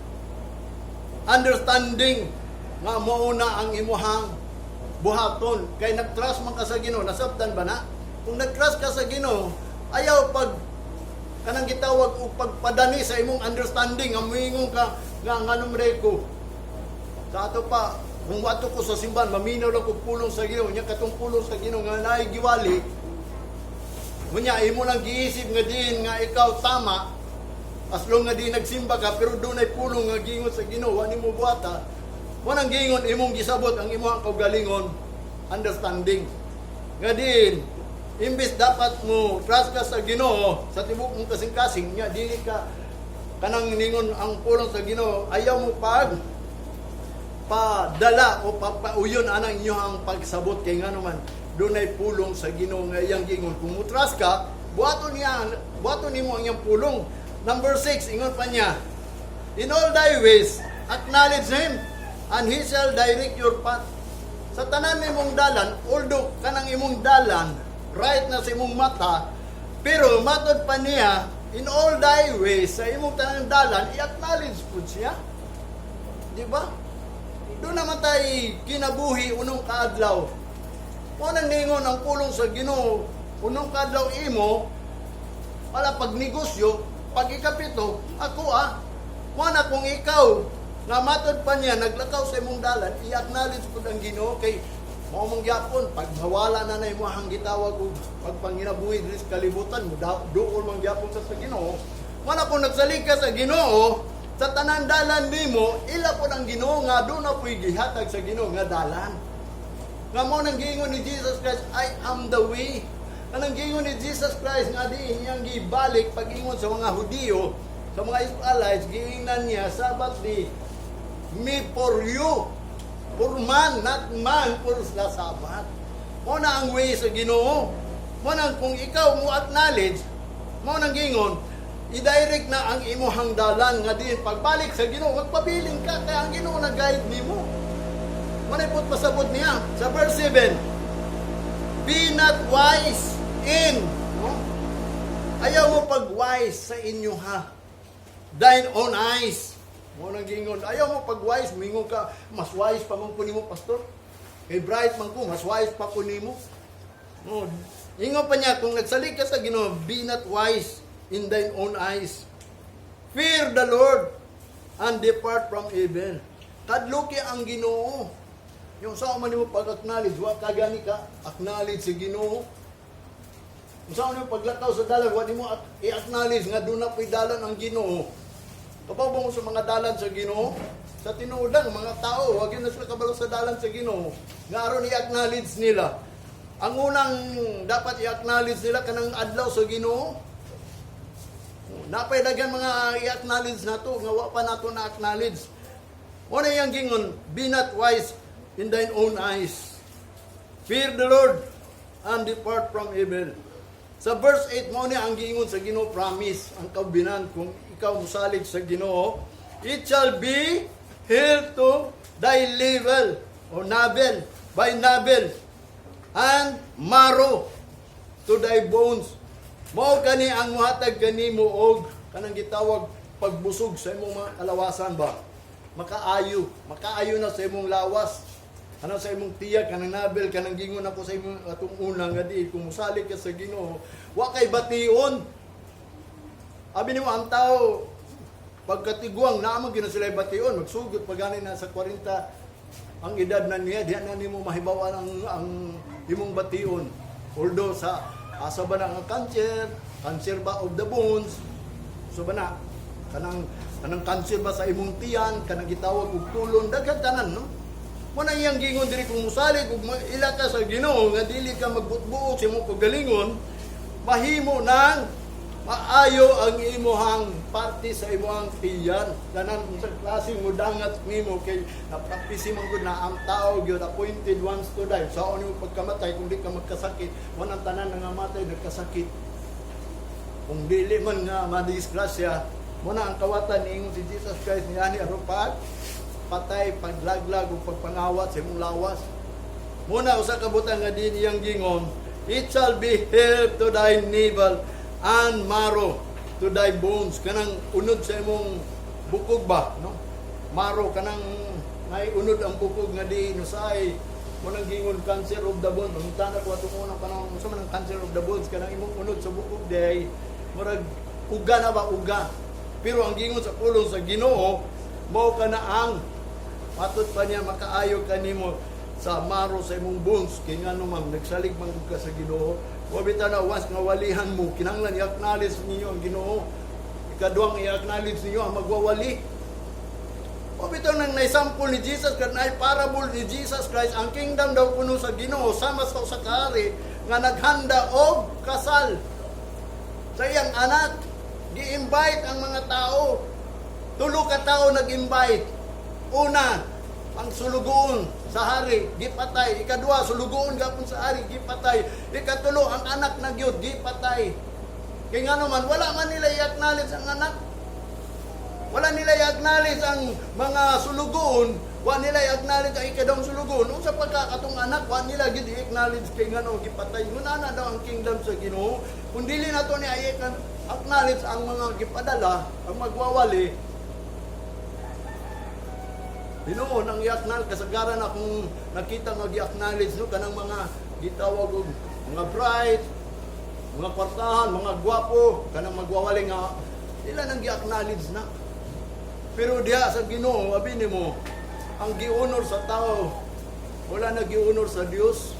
understanding nga mauna ang imuhang buhaton, kay nag-trust man ka sa Ginoo. Nasabtan ba na? Kung nag-trust ka sa Ginoo, ayaw pag kanang gitawag og pagpadani sa imong understanding nga moingon ka nga nganong ko sa ato pa, kung ato ko sa simbahan, maminaw lang kog pulong sa Ginoo nya, katong pulong sa Ginoo nga naay giwali. Unya imo lang giisip nga diin nga ikaw tama as long nga di nagsimba ka, pero dunay pulong nga giingon sa Ginoo, wa nimo buhata. Mo nang giingon imong gisabot ang imong kaugalingon understanding nga diin imbis dapat mo trust ka sa Ginoo sa tibok mong kasing-kasing nya, dili ka kanang ningon ang pulong sa Ginoo, ayaw mo pag padala o papauyon anang inyong pagsabot, kay ngano man dunay pulong sa Ginoo nga iyang giingon, kung mo trust ka, buhaton niya, buhaton nimo ang iyang pulong. Number 6, ingon pa niya, "In all thy ways acknowledge him, and he shall direct your path." Sa tanan nimong dalan, although kanang imong dalan right na sa imong mata, pero matod pa niya, in all thy ways, sa imong tanang dalan, i-acknowledge pud siya, di ba? Doon naman tayo kinabuhi unong kaadlaw. Mo nang ningon ang pulong sa Ginoo, unong kaadlaw imo, para pag negosyo, pag ikapito, ako ah. Mo na kung ikaw nga matod pa niya naglakaw sa imong dalan, i-acknowledge pud ang Ginoo, kay mao man gyapon pag mawala na na imo ang gitawag og pagpanginabuhi diri sa kalibutan mo, duol man gyapon sa Ginoo. Mo na kung nagsalig ka sa Ginoo sa tanan dalan nimo, ila pud ang Ginoo nga doon na pu'y gihatag sa Ginoo nga dalan. Nga mo nang giingon ni Jesus Christ, "I am the way." Kanang giingon ni Jesus Christ nga diin niyang gibalik pag-ingon sa mga Hudiyo, sa mga Israelites, giingnan niya, "Sabbath day, me for you. For man, not man for the Sabbath." Mo na ang way sa Ginoo. Mo nang kung ikaw mo acknowledge, mo nang giingon, i-direct na ang imuhang dalan nga diin pagbalik sa Ginoo, magpabilin ka kay ang Ginoo na guide nimo. Manay put pasabot niya sa verse 7. "Be not wise in," no? Ayaw mo pag-wise sa inyo ha. Thine own eyes. Mo nang giingon, ayaw mo pag-wise, mingon ka, mas wise pa man ko nimo, pastor. Kay bright man ko, mas wise pa ko nimo. No, ingon pa niya, kung nagsalig ka sa Ginoo, be not wise in thine own eyes. Fear the Lord and depart from evil. Kadluki ang Ginoo. Yung sa man nimo pag-acknowledge, wa ka gani ka acknowledge sa Ginoo. Kung sa nimo paglakaw sa dalan, wa nimo i-acknowledge nga doon na po'y dalan ang Ginoo. Kabaw mo sa mga dalan sa Ginoo? Sa tinuod lang, mga tao, wag yun na sila kabalo sa dalan sa Ginoo. Nga aron i-acknowledge nila. Ang unang dapat i-acknowledge nila, kanang adlaw sa Ginoo. Napay daghan mga i-acknowledge nato nga wa pa nato na acknowledge. Mo na iyang gingon, "Be not wise in thine own eyes. Fear the Lord and depart from evil." Sa verse 8, mo niya ang giingon sa Ginoo, promise ang covenant kung ikaw musalig sa Ginoo, it shall be health to thy level o navel by navel and marrow to thy bones. Mao kani ang muhatag kanimo og kanang gitawag pagbusog sa imong mga kalawasan ba. Makaayo, makaayo na sa imong lawas. Ano sa imong tiyak, kanang navel, kanang gingon ako sa imong atong una nga di kung musalig ka sa Ginoo, wa kay bation. Abi nimo ang tao pagkatiguang naman gina sila bation, magsugot pa gani na sa 40 ang edad na niya, diha na nimo mahibawan ang imong bation. Although sa asa ba na ang cancer, cancer ba of the bones, so ba na kanang cancer ba sa imong tiyan, kanang gitawag og kulon, daghan tanan, no? Mo na iyang gingon diri, kung musalig ug ila ka sa Ginoo nga dili ka magbutbuot sa imong kagalingon, mahimo nang maayo ang imuhang parte sa imuhang tiyan. Tanan sa klase mo dangat nimo, kay na-practice man gud na ang tao gyud appointed once to die. Sa nimo pagkamatay kung di ka magkasakit, wa tanan nga matay nagkasakit. Kung dili man nga madisgrasya, Mao na ang kawatan, niingon si Jesus Christ niani aron pag patay, paglaglag ug pagpangawat sa imong lawas. Mao na usa ka butang nga din iyang gingon, "It shall be health to thy navel and marrow to thy bones." Kanang unod sa imong bukog ba, no? Marrow, kanang may unod ang bukog nga di nusay mao nang gingon cancer of the bone. Mangutana ko atong unang panahon, unsa man ang cancer of the bones? Kanang imong unod sa bukog diay murag uga na ba, uga. Pero ang gingon sa pulong sa Ginoo, mao kana ang matod pa niya makaayo kanimo sa marrow sa imong bones, kay ngano man nagsalig man gud ka sa Ginoo. Wa bitaw na once nga walihan mo, kinahanglan i-acknowledge ninyo ang Ginoo. Ikaduhang, i-acknowledge ninyo ang magwawali. Wa bitaw nang naisample ni Jesus Christ, na parable ni Jesus Christ, ang kingdom daw kuno sa Ginoo sama sa usa ka hari nga naghanda og kasal sa iyang anak. Gi-invite ang mga tao. Tulo ka tao nag-invite. Una, ang sulugoon sa hari, gipatay. Ikaduha, sulugoon gapon sa hari, gipatay. Ikatulo, ang anak na gyud, gipatay. Kay ngano man, wala man nila i-acknowledge ang anak. Wala nila i-acknowledge ang mga sulugoon, wa nila i-acknowledge ang ikaduhang sulugoon. Unsa pagka katong anak, wa nila gid i-acknowledge kay ngano gipatay. Nguna na daw ang kingdom sa Ginoo. Kung dili nato ni i-acknowledge ang mga gipadala, ang magwawali, hinuon ang i-acknowledge. Kasagaran akong nakita nga gi-acknowledge, no, kanang mga gitawag og mga bright, mga kwartahan, mga gwapo, kanang magwawali nga ila nang gi-acknowledge na. Pero diha sa Ginoo, abi nimo, ang gi-honor sa tao, wala na gi-honor sa Dios.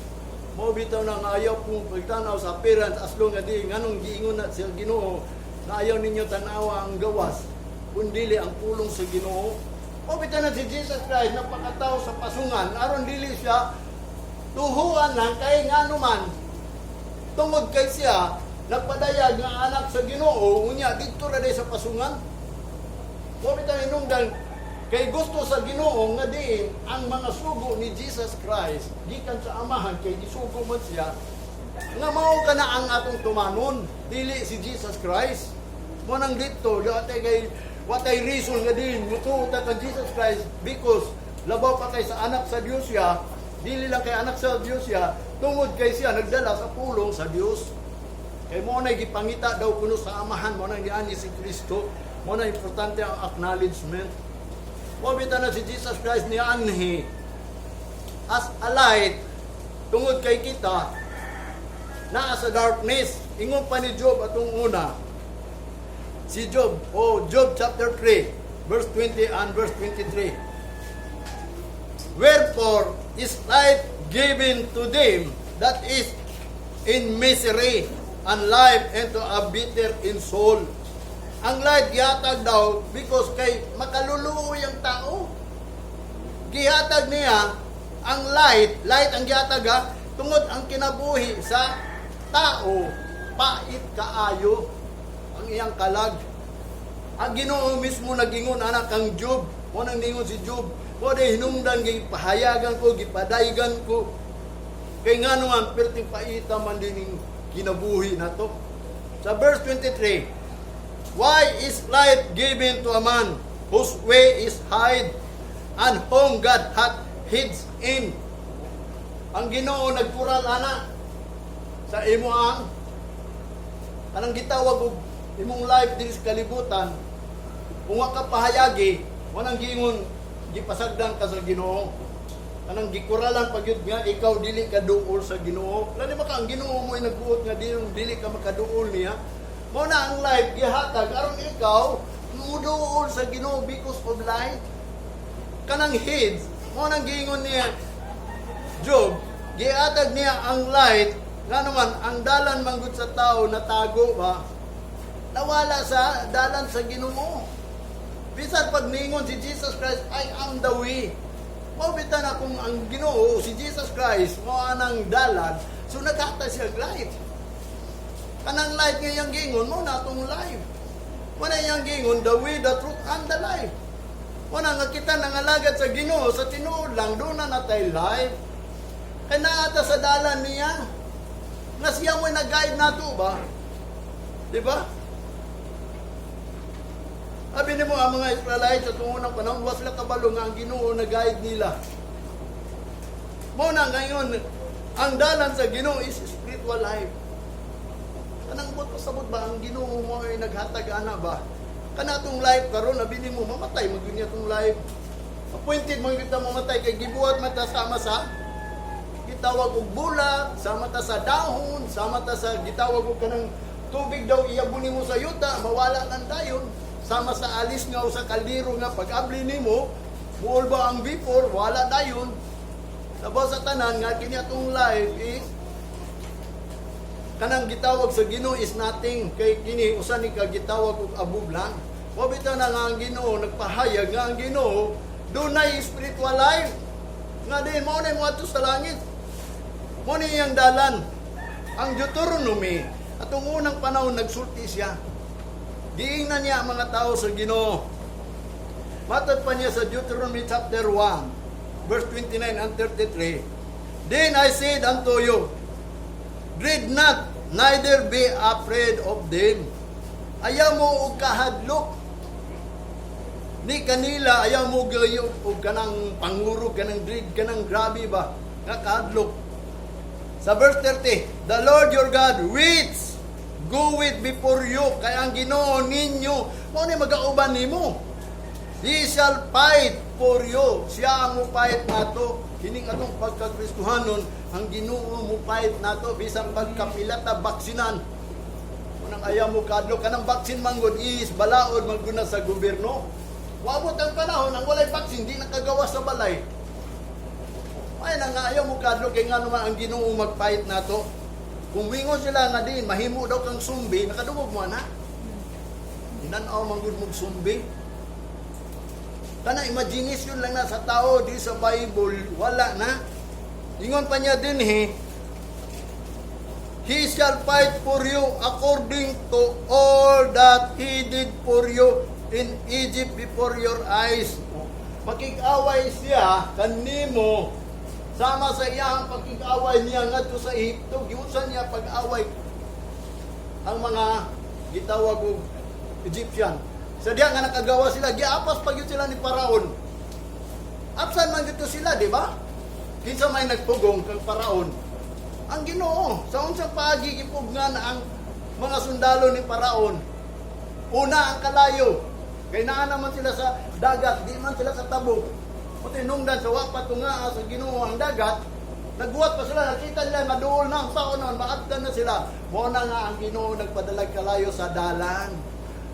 Mao bitaw na nga ayaw kong pagtanaw sa appearance, as long nga di nganong giingon na sa Ginoo na ayaw ninyo tanawa ang gawas kun dili ang pulong sa Ginoo. Mao bitaw na si Jesus Christ napakatao sa pasungan aron dili siya tuhuan lang, kay ngano man, tungod kay siya nagpadayag nga anak sa Ginoo, unya didto ra day sa pasungan. Mao bitaw hinungdan kay gusto sa Ginoo nga diin ang mga sugo ni Jesus Christ gikan sa Amahan, kay gisugo man siya, nga mao kana ang atong tumanon, dili si Jesus Christ. Mao nang dito dati kay watay reason nga din mutuo ta kang Jesus Christ, because labaw pa kay sa anak sa Dios siya, dili lang kay anak sa Dios siya, tungod kay siya nagdala sa pulong sa Dios. Kay mao na gipangita daw kuno sa Amahan, mao na giani si Kristo, mao na importante ang acknowledgement. Mao bitaw na si Jesus Christ nianhi as a light tungod kay kita naa sa darkness. Ingon pa ni Job atong una. Si Job, oh, Job chapter 3, verse 20 and verse 23. "Wherefore is light given to them that is in misery, and life unto a bitter in soul?" Ang light gihatag daw because kay makaluluoy ang tao. Gihatag niya ang light, light ang gihatag ha, tungod ang kinabuhi sa tao pait kaayo ang iyang kalag. Ang Ginoo mismo nagingon anak kang Job. Mao nang ningon si Job, "Mo di hinungdan gipahayagan ko, gipadaygan ko. Kay ngano man perting paita man din kinabuhi nato." Sa verse 23, "Why is light given to a man whose way is hid and whom God hath hid in?" Ang Ginoo nagkural ana sa imo ang kanang gitawag og imong life diri sa kalibutan. Kung wa ka pahayagi, walang giingon gipasagdan ka sa Ginoo, kanang gikuralan pa gyud nga ikaw dili ka duol sa Ginoo. Lani maka ang Ginoo mo ay nagbuot nga dili ka makaduol niya. Mao na ang life gihatag aron ikaw muduol sa Ginoo because of light. Kanang hid, mao nang giingon niya Job, gihatag niya ang light nga naman ang dalan manggod sa tao natago ba, nawala sa dalan sa Ginoo. Bisan pag ningon si Jesus Christ, "I am the way." Mao bitaw na kung ang Ginoo si Jesus Christ mao anang dalan, so naghatag siya og light. Kanang light nga iyang gingon mao na atong life. Mao na iyang gingon, "The way, the truth, and the life." Mao na nga kita nangalagad sa Ginoo sa tinuod lang, duna na natay life. Kay naa ta sa dalan niya. Nga siya mo'y nag-guide nato ba? Di ba? Abi nimo, ang mga Israelites sa unang panahon, wa sila kabalo nga ang Ginoo na guide nila. Mao na ngayon, ang dalan sa Ginoo is spiritual life. Kanang buot pasabot ba, ang Ginoo mo ay naghatag ana ba? Kana atong life karon, abi nimo mamatay man gyud niya atong life. Appointed man kita mamatay kay gibuhat man ta sama sa gitawag og bulak, sama ta sa dahon, sama ta sa gitawag og kanang tubig daw iyabo nimo sa yuta, mawala lang dayon. Sama sa alis nga o sa kaldero nga pag-abli nimo, muulba ang vapor, wala dayon. Sabaw sa tanan nga kini atong life is kanang gitawag sa Ginoo is nothing kay kini usa ni ka gitawag og abog lang. Wa bitaw na nga ang Ginoo nagpahayag nga ang Ginoo dunay spiritual life nga din mao na moadto sa langit. Mao ni iyang dalan. Ang Deuteronomy atong unang panahon nagsulti siya. Giingnan niya ang mga tao sa Ginoo. Matod pa niya sa Deuteronomy chapter 1 verse 29 and 33. "Then I said unto you, 'Dread not, neither be afraid of them.'" Ayaw mo og kahadlok. Ni kanila ayaw mo gayo og kanang pangurog, kanang dread, kanang grabe ba nga kahadlok. Sa verse 30, "The Lord your God which goeth before you," kay ang Ginoo ninyo mao ni magauban nimo. "He shall fight for you." Siya ang mupayit nato. Kining atong pagkakristuhanon, ang Ginoo mupayit nato bisan pagkapila ta baksinan. Unang ayaw mo kadlok kanang vaccine manggod is balaod manggod na sa gobyerno. Wabot ang panahon ang walay vaccine di nakagawa sa balay. Ay na nga ayaw mo kadlok kay ngano man ang Ginoo magpayit nato. Kung mingon sila nga din mahimo daw kang zombie, nakadungog mo ana. Hinan-aw man gud mog zombie. Kana imagination lang na sa tao, di sa Bible, wala na. Ingon pa niya din he, "He shall fight for you according to all that He did for you in Egypt before your eyes." Makig-away siya kanimo sama sa iyang pagkig-away niya ngadto sa Ehipto. Giunsa niya pag-away ang mga gitawag og Egyptian. Sa diya nga nakagawa sila, giapas pa gyud sila ni Paraon. Absan man dito sila, di ba? Kinsa may nagpugong kang Paraon? Ang Ginoo. Sa unsang paagi gipugnan ang mga sundalo ni Paraon? Una, ang kalayo. Kay naa naman sila sa dagat, di man sila sa tabok. Pati nungdan sa wa pa tungaa sa Ginoo ang dagat, nagbuhat pa sila, nakita nila maduol na ang sao noon, maabdan na sila. Mao na nga ang Ginoo nagpadalag kalayo sa dalan.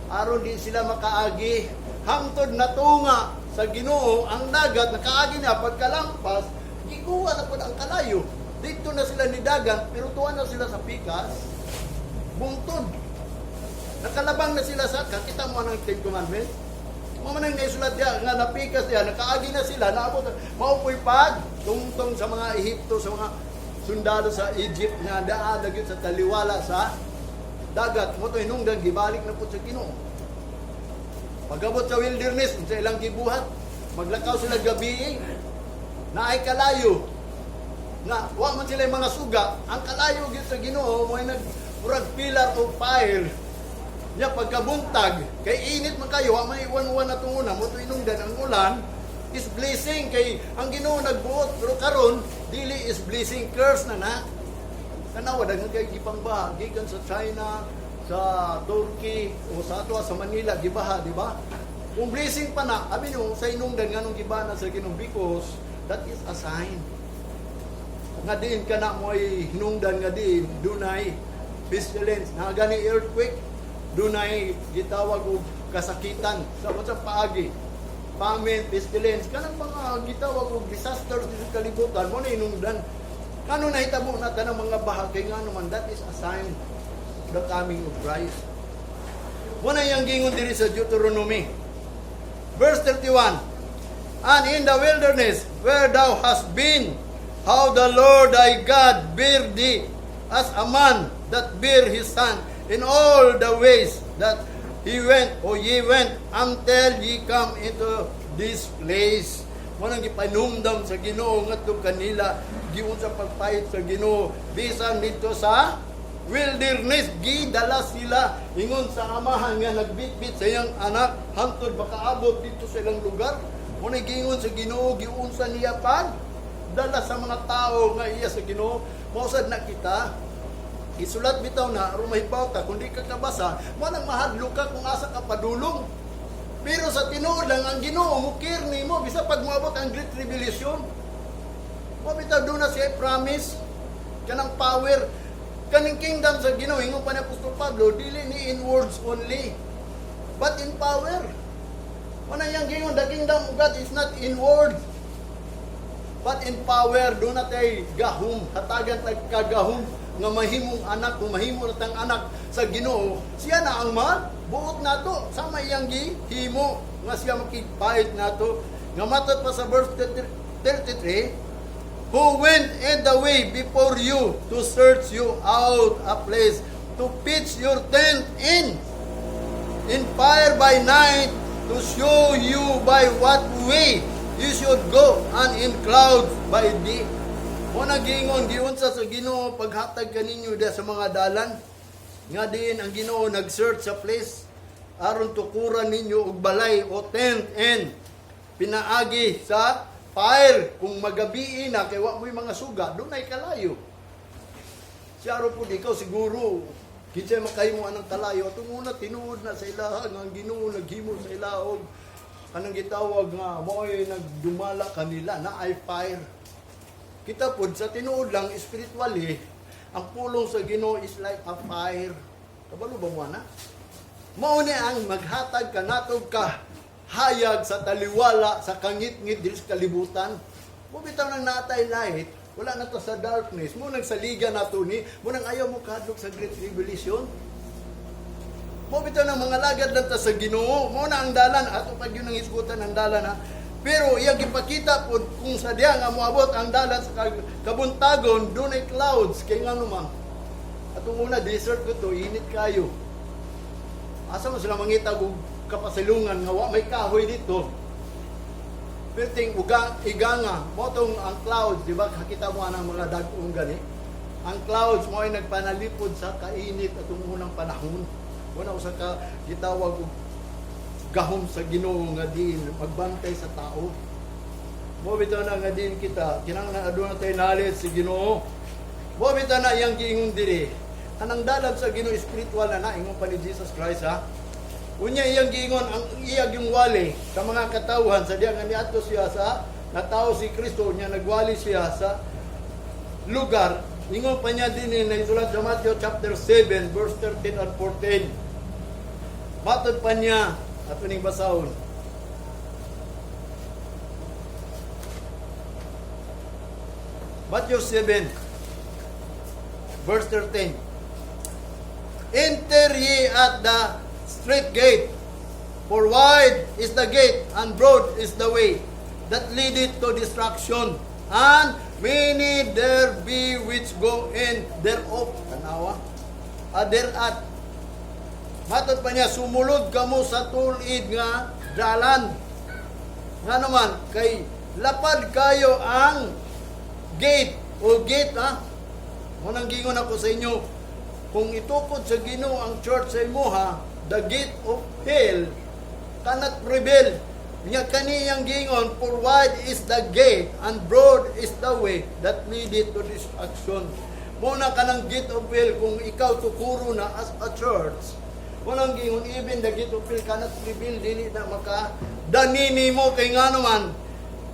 Aron di sila makaagi. Hangtod natunga sa Ginoo ang dagat, nakaagi na pagkalampas, gikuha na pod ang kalayo. Dito na sila ni dagan, pero tuwa na sila sa pikas. Bungtod. Nakalabang na sila sa, kakita mo ang Ten Commandments? Mo man ang naisulat diya, nga napikas diya, nakaagi na sila, naabot, mao po'y pag, tungtong sa mga Ehipto, sa mga sundalo sa Egypt, nga daa gyud sa taliwala sa dagat. Mo to hinungdan, gibalik na po sa Ginoo. Pagabot sa wilderness, sa ilang gibuhat, maglakaw sila gabi, naay kalayo, nga wa man sila yung mga suga, ang kalayo gyud sa Ginoo mo nag murag pillar of fire. Nya pagkabuntag, kay init man kayo, wa may iwan-uwan na una, mo to inungdan ang ulan is blessing kay ang Ginoo nagbuot, pero karon dili is blessing, curse na na. Tanawa, daghan kay gipangbaha gikan sa China, sa Turkey o sa ato sa Manila gibaha, di ba? Kung blessing pa na, abi nyo sa inungdan, nganong gibaha na sa Ginoo? Because that is a sign nga diin ka na mo ay hinungdan nga diin dunay pestilence na gani earthquake, dunay gitawag og kasakitan sa unsang paagi, famine, pestilence, kanang mga gitawag og disaster sa kalibutan mo na hinungdan kano nahitabo na tanang mga baha kay ngano man that is a sign of the coming of Christ. Mo na iyang gingon diri sa Deuteronomy verse 31, "And in the wilderness where thou hast been, how the Lord thy God bare thee as a man that bear his son in all the ways that he went or ye went until ye come into this place." Mo nang gipanumdam sa Ginoo ngadto kanila giunsa pagpayit sa Ginoo bisan dito sa wilderness. Gidala sila ingon sa amahan nga nagbitbit sa iyang anak hangtod makaabot dito sa ilang lugar. Mao giingon sa Ginoo, giunsa niya pag dala sa mga tao nga iya sa Ginoo. Mao sad na kita isulat bitaw na aron mahibaw ta. Kung di ka kabasa, mo nang mahadlok ka kung asa ka padulong. Pero sa tinuod lang, ang Ginoo mukir nimo bisa pag moabot ang Great Tribulation. Mo bitaw doon na siya promise kanang power, kaning kingdom sa Ginoo. Ingon pa ni Apostol Pablo, dili ni in words only but in power. Mo na iyang gingon, the kingdom of God is not in words but in power. Doon na tay gahom, hatagan tag kagahom nga mahimong anak. Kung mahimo na tang anak sa Ginoo, siya na ang buot nato sama iyang gihimo nga siya makigpait nato. Nga matod pa sa verse 33, "Who went in the way before you to search you out a place to pitch your tent in fire by night to show you by what way you should go, and in clouds by day." Mo na giingon, giunsa sa Ginoo paghatag kaninyo da sa mga dalan nga diin ang Ginoo nag-search sa place aron tukuran ninyo og balay o tent, and pinaagi sa fire kung magabii na kay wa mo'y mga suga, dunay kalayo. Siya ro pud ikaw siguro kinsay makahimo anang kalayo. Atong una, tinuod na sa ilaha nga ang Ginoo naghimo sa ilaha og anong gitawag nga mo'y nagdumala kanila na ay fire. Kita pud sa tinuod lang, spiritually, ang pulong sa Ginoo is like a fire. Kabalo ba mo na? Mao ni ang maghatag kanatog ka hayag sa taliwala sa kangitngit diri sa kalibutan. Mo bitaw nang natay light, wala na to sa darkness. Mo nagsaligan nato ni, mo nang ayaw mo kahadlok sa Great Tribulation. Mo bitaw nang mga lagad lang ta sa Ginoo. Mo na ang dalan ato pag yun ang hisgutan ang dalan ha. Pero iyang gipakita pod kung sa diya nga moabot ang dalan sa kabuntagon, dunay clouds kay ngano man. Atong una, desert ko to, init kayo. Asa mo sila mangita og kapasilungan nga wa may kahoy dito? Perting uga iganga mo tong ang clouds, di ba? Kakita mo anang mga dag-ong gani. Ang clouds mo ay nagpanalipod sa kainit atong unang panahon. Wala usa ka gitawag og gahom sa Ginoo nga diin magbantay sa tao. Mo bitaw na nga diin kita kinahanglan aduna tay knowledge sa Ginoo. Mo bitaw na iyang giingon diri. Kanang dalan sa Ginoo, spiritual na na, ingon pa ni Jesus Christ ha. Unya iyang giingon ang iyang yung wali sa mga katawhan sa diya nga niadto siya sa natao si Kristo, unya nagwali siya sa lugar. Ingon pa niya din na isulat sa Matthew chapter 7 verse 13 and 14. Matod pa niya, ato ning basahon. Matthew 7 verse 13. "Enter ye at the strait gate, for wide is the gate and broad is the way that leadeth to destruction, and many there be which go in thereof." Tanawa. Thereat. Matod pa niya, "Sumulod kamo sa tulid nga dalan. Nga naman, kay lapad kayo ang gate o gate ha." Munang gingon ako sa inyo, kung itukod sa Ginoo ang church sa imuha, the gate of hell cannot prevail. Nya kaniyang gingon, "For wide is the gate and broad is the way that leadeth to destruction." Muna kanang gate of hell, kung ikaw tukuro na as a church, walang gingon, even the gate of hell cannot prevail, dili na maka danini mo kay nga naman,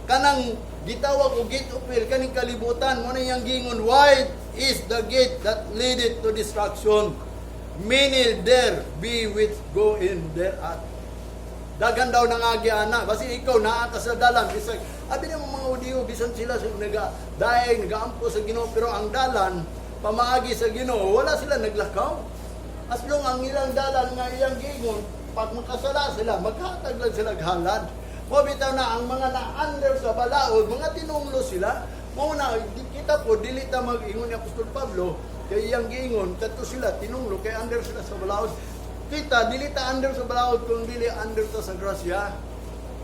kanang gitawag og gate of hell, kaning kalibutan. Mo na iyang gingon, "Wide is the gate that leadeth to destruction. Many there be which go in thereat." Daghan daw nangagi ana. Basi ikaw naa ka sa dalan bisag abi na mga audio, bisan sila sa naga daig nagaampo sa Ginoo, pero ang dalan pamaagi sa Ginoo wala sila naglakaw. As long ang ilang dalan nga iyang giingon, pag makasala sila, maghatag lang sila halad. Mo bitaw na ang mga na-under sa balaod, mga tinunglo sila. Mo na kita po dili ta mag-ingon ni Apostol Pablo kay iyang giingon kadto sila tinunglo kay under sila sa balaod. Kita dili ta under sa balaod kung dili under ta sa grasya.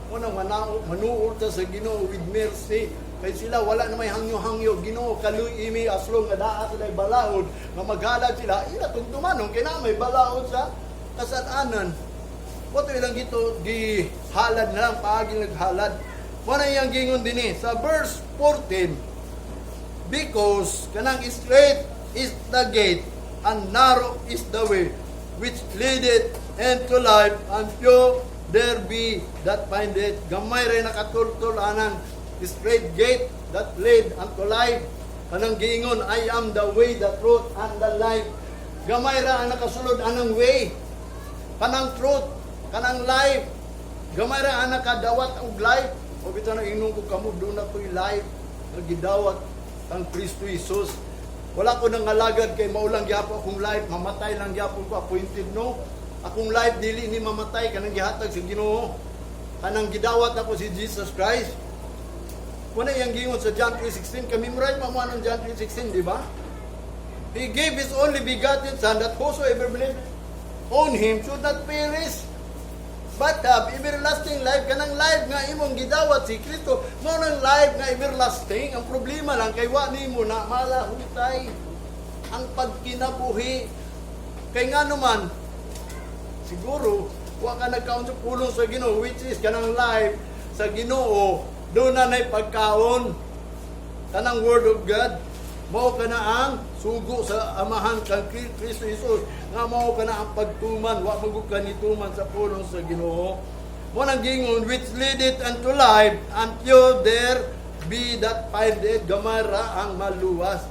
Mo na manuol ta sa Ginoo with mercy. Kay sila wala na may hangyo-hangyo, "Ginoo, kaluy-i mi," as long nga naa sila balaod nga maghalad sila, ila tong tumanon kay naa may balaod sa kasad-anan. Mo to ilang gito gihalad na lang paagi naghalad. Mo na iyang gingon dinhi sa verse 14, because kanang strait is the gate and narrow is the way which leadeth into life, and few there be that find it. Gamay ray nakatultol anang straight gate that lead unto life. Kanang giingon, "I am the way, the truth, and the life." Gamay ra ang nakasulod anang way. Kanang truth, kanang life. Gamay ra ang nakadawat og life. O bitaw na ingon ko kamo, duna ko'y life nga gidawat ang Kristo Jesus. Wala ko nang alagad kay maulang gyapon akong life, mamatay lang gyapon ko, appointed, no. Akong life dili ni mamatay, kanang gihatag sa Ginoo. Kanang gidawat ako si Jesus Christ. Kuna iyang gingon sa John 3:16, kami memorize mo mo anong John 3:16, di ba? He gave His only begotten Son that whosoever believe on Him should not perish, but have everlasting life. Kanang life nga imong gidawat si Kristo, mao nang life nga everlasting. Ang problema lang kay wa nimo na malahutay ang pagkinabuhi. Kay nga naman, siguro, wa ka nagkaon sa pulong sa Ginoo, which is kanang life sa Ginoo, duna na'y pagkaon. Kanang Word of God, mao kana ang sugo sa Amahan kang Kristo Jesus, nga mao kana ang pagtuman, wa man gud ka nituman sa pulong sa Ginoo. Mo nang gingon, which leadeth unto life, and few there be that find it. Gamay ra ang maluwas.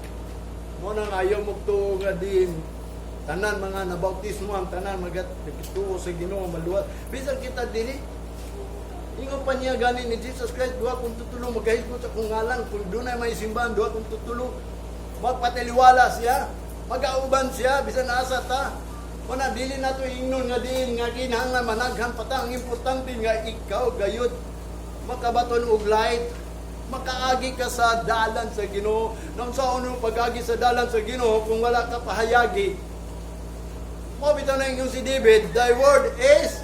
Mo nang ayaw mo tuo nga din tanan mga nabautismo, ang tanan magat nagtuo sa Ginoo maluwas. Bisan kita dili. Ingon pa niya gani ni Jesus Christ, duha kung tutulo magahisgot sa akong ngalan, kung dunay may simbahan, duha kung tutulo, magpatiliwala siya, magauban siya, bisan asa ta. Wala, dili na to ingnon nga diin nga kinahanglan managhan pa ta. Ang importante nga ikaw gayud makabaton og light, makaagi ka sa dalan sa Ginoo. Nang sa ano pag-agi sa dalan sa Ginoo kung wala ka pahayagi? Mo bitaw na ingon si David, "Thy word is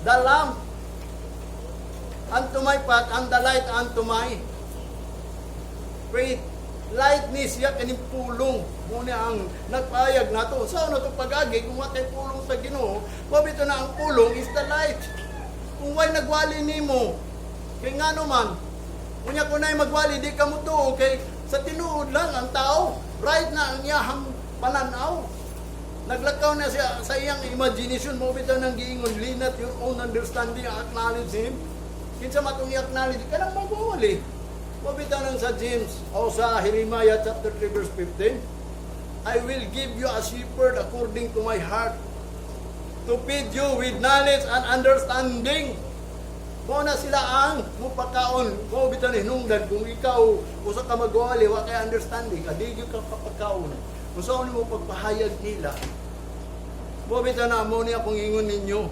the lamp unto my path and the light unto my feet." Light ni siya kaning pulong. Muna ang nagpahayag nato. Sa ano to pag-agi kung watay pulong sa Ginoo? Mo bitaw na ang pulong is the light. Kung way nagwali nimo, kay ngano man, unya kung na'y magwali, di ka mo tuo kay sa tinuod lang ang tao. Right na ang iyahang pananaw. Naglakaw na siya sa iyang imagination. Mo bitaw nang giingon, "Lean not your own understanding, acknowledge Him." Kinsa matong i-acknowledge, kanang magwali. Mo bitaw nang sa James o sa Jeremiah chapter 3 verse 15, "I will give you a shepherd according to my heart to feed you with knowledge and understanding." Mao na sila ang mupakaon. Mao bitaw ni hinungdan kung ikaw usa ka magwali, wa kay understanding, adi gyud ka kapakaon. Kung saan mo pagpahayag nila. Mao bitaw na mo niya kung ingon ninyo.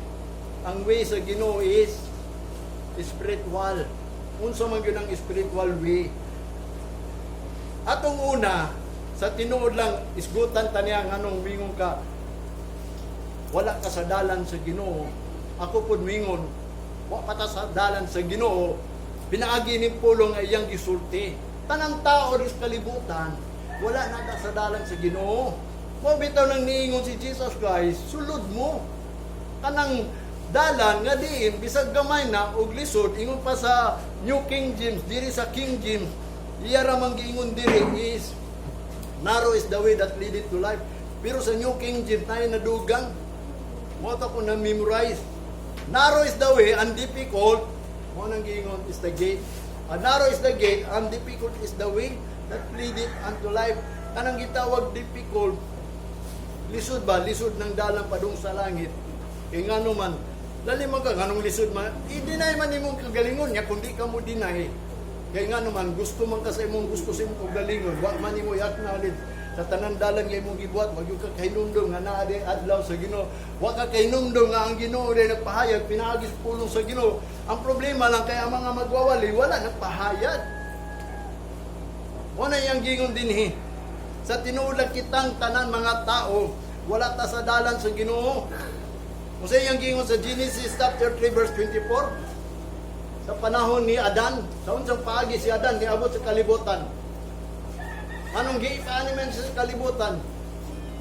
Ang way sa Ginoo is spiritual. Unsa man gyud ang spiritual way? Atong una, sa tinuod lang, isgutan ta niya nganong mingon ka wala ka sa dalan sa Ginoo. Ako pud mingon, wa pa ta sa dalan sa Ginoo, pinaagi ni pulong nga iyang gisulti. Tanang tao ris kalibutan, wala na ta sa dalan sa Ginoo. Mo bitaw nang niingon si Jesus Christ, sulod mo. Kanang dalan nga diin bisag gamay na og lisod, ingon pa sa New King James, diri sa King James, iya ra man giingon diri is "Narrow is the way that leadeth to life." Pero sa New King James tayo nadugang. Mo to ko na memorize. "Narrow is the way and difficult," mo nang giingon, "is the gate." And narrow is the gate and difficult is the way that leadeth unto life. Kanang gitawag difficult, lisod ba? Lisod ng dalan padung sa langit. Kay ngano man, lali man ka, nganong lisod man, i-deny man imong kagalingon nga kung di ka mo deny. Kay ngano man, gusto man ka sa imong gusto sa imong kagalingon, wa man nimo i-acknowledge sa tanan dalan nga imong gibuhat, wag gyud ka kahinumdom nga naa di adlaw sa Ginoo. Wa ka kahinumdom nga ang Ginoo day nagpahayag pinaagi sa pulong sa Ginoo. Ang problema lang kay ang mga magwawali wala nagpahayag. Mo na iyang gingon dinhi. Sa tinuod lang kitang tanan mga tao, wala ta sa dalan sa Ginoo. Kung sa iyang gingon sa Genesis chapter 3 verse 24, Sa panahon ni Adan, sa unsang paagi si Adan niabot sa kalibutan? Anong giipaani man siya sa kalibutan?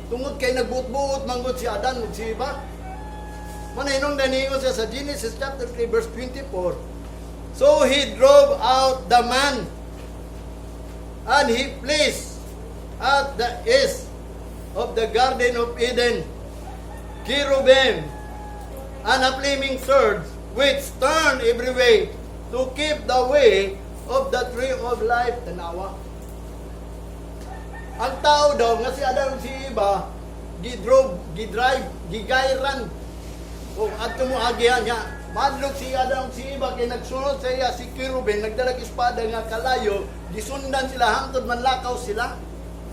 Tungod kay nagbuot-buot manggod si Adan ug si Eva. Manahinong daningon siya sa Genesis chapter 3 verse 24. "So he drove out the man and he placed at the east of the Garden of Eden cherubim and a flaming sword which turned every way to keep the way of the tree of life." Tanawa. Ang tao daw, nga si Adam, si Eva, gidrove, gidrive, gigayran. O adto mo agihan niya. Madlog si Adam, si Eva kay nagsunod sa iya si Kerubin, nagdalag espada nga kalayo, gisundan sila hangtod manlakaw sila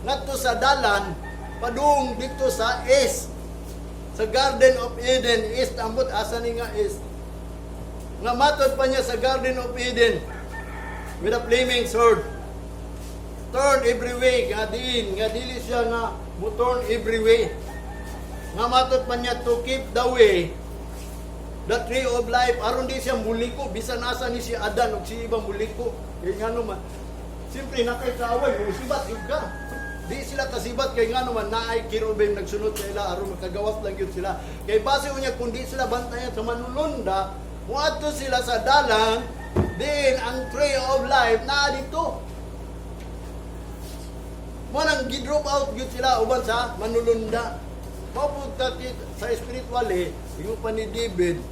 ngadto sa dalan padung dito sa east, sa Garden of Eden, east, ambot asa ni nga east. Nga matod pa niya sa Garden of Eden with a flaming sword. Turn every way, nga diin, nga dili siya nga mo turn every way. Nga matod pa niya to keep the way, the tree of life, aron di siya muliko, bisan asa ni si Adan ug si Eva muliko. Kay ngano man, siyempre na kay kaaway, musibat yun ka. Di sila kasibat kay ngano man, naay kerubim nagsunod sa ila aron makagawas lang yun sila. Kay base unya kung di sila bantayan sa manulunda, muadto sila sa dalan din ang tree of life na dito. Mo nang gi-drop out gyud sila uban sa manulunda. Mao pud ka sa spiritual eh, ingon pa ni David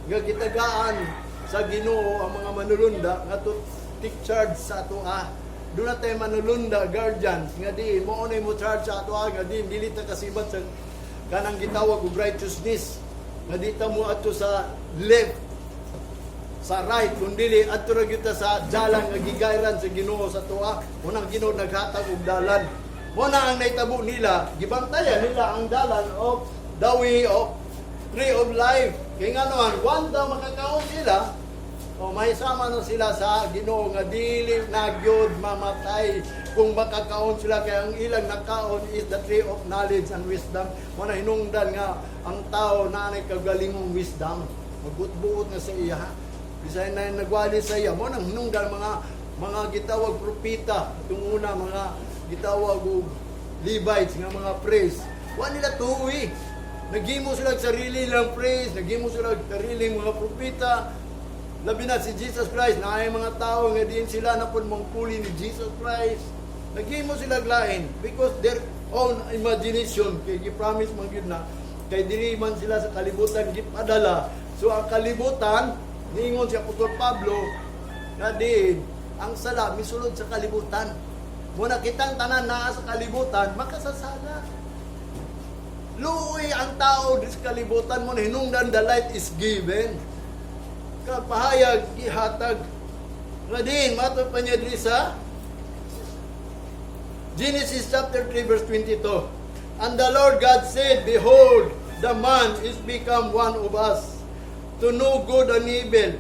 nga gitagaan sa Ginoo ang mga manulunda nga to take charge sa ato ah. Doon na tayo manulunda, guardians, nga di, mo na mo charge sa ato ah, nga di, dili ta kasibat sa kanang gitawag og righteousness. Nga di ta mo ato sa left, sa right, kung dili, adto ra gyud ta sa dalan nga gigayran sa Ginoo sa tuwa. Unang Ginoo naghatag og dalan. Mo na ang nahitabo nila, gibantayan nila ang dalan of the way of tree of life. Kay nga naman, one daw makakaon sila, o may sama na sila sa Ginoo nga dili na gyud mamatay kung makakaon sila, kay ang ilang nakaon is the tree of knowledge and wisdom. Mo na hinungdan nga ang tao na anay kagalingong wisdom, magbutbuot nga sa iya bisan na nagwali sa iya. Mo nang hinungdan mga gitawag propeta itong una, mga gitawag og Levites nga mga priests, wa nila tuwi. Naghimo sila og sarili lang priest, naghimo sila og sariling mga propeta. Labi na si Jesus Christ, na ay mga tao nga diin sila na pud mangpuli ni Jesus Christ. Naghimo sila og lain because their own imagination, kay gi-promise man gyud na kay dili man sila sa kalibutan gipadala. So ang kalibutan, niingon si Apostol Pablo nga diin ang sala misulod sa kalibutan. Muna kitang tanan naa sa kalibutan makasasala. Luoy ang tao di sa kalibutan, mo na hinungdan the light is given. Kapahayag gihatag. Nga din, matod pa niya diri sa Genesis chapter 3 verse 22. "And the Lord God said, 'Behold, the man is become one of us, to know good and evil.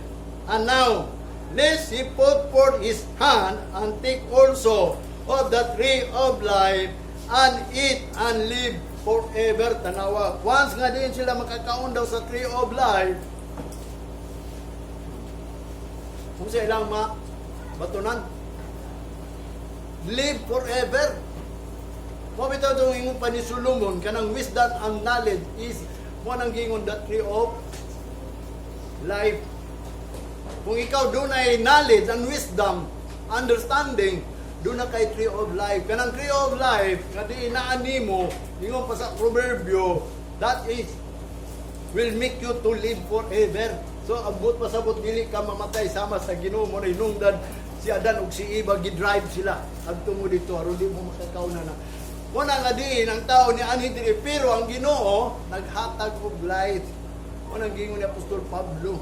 And now, lest he put forth his hand and take also of the tree of life and eat and live forever.'" Tanawa. Once nga din sila makakaon daw sa tree of life, kung sa ilang ma batunan, live forever. Mo bitaw itong ingon pa ni Solomon, kanang wisdom and knowledge is mo nang gingon the tree of life. Kung ikaw doon ay knowledge and wisdom, understanding, doon na kay tree of life. Kanang tree of life, nga di inaan nimo, ingon pa sa Proverbio, that is will make you to live forever. So abot pasabot dili ka mamatay sama sa Ginoo. Mo na hinungdan si Adan ug si Eva gi-drive sila adto mo dito aron di mo makakauna na. Mo na nga diin ang tao ni anhi diri, pero ang Ginoo naghatag og light. Mo nang giingon ni Apostol Pablo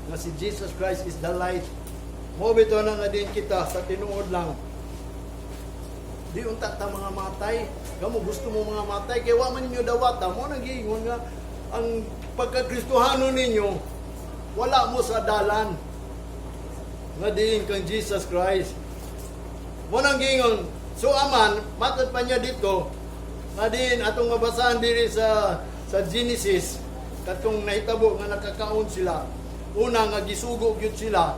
nga si Jesus Christ is the light. Mo bitaw na nga din kita sa tinuod lang. Di unta ta mga matay. Kamo gusto mo mga matay kay wa man ninyo dawata. Mo nang giingon nga ang pagkakristohano ninyo wala mo sa dalan nga diin kang Jesus Christ. Mo nang giingon so aman matod pa niya dito nga diin atong mabasahan diri sa Genesis, katong nahitabo nga nakakaon sila. Una nga gisugo gyud sila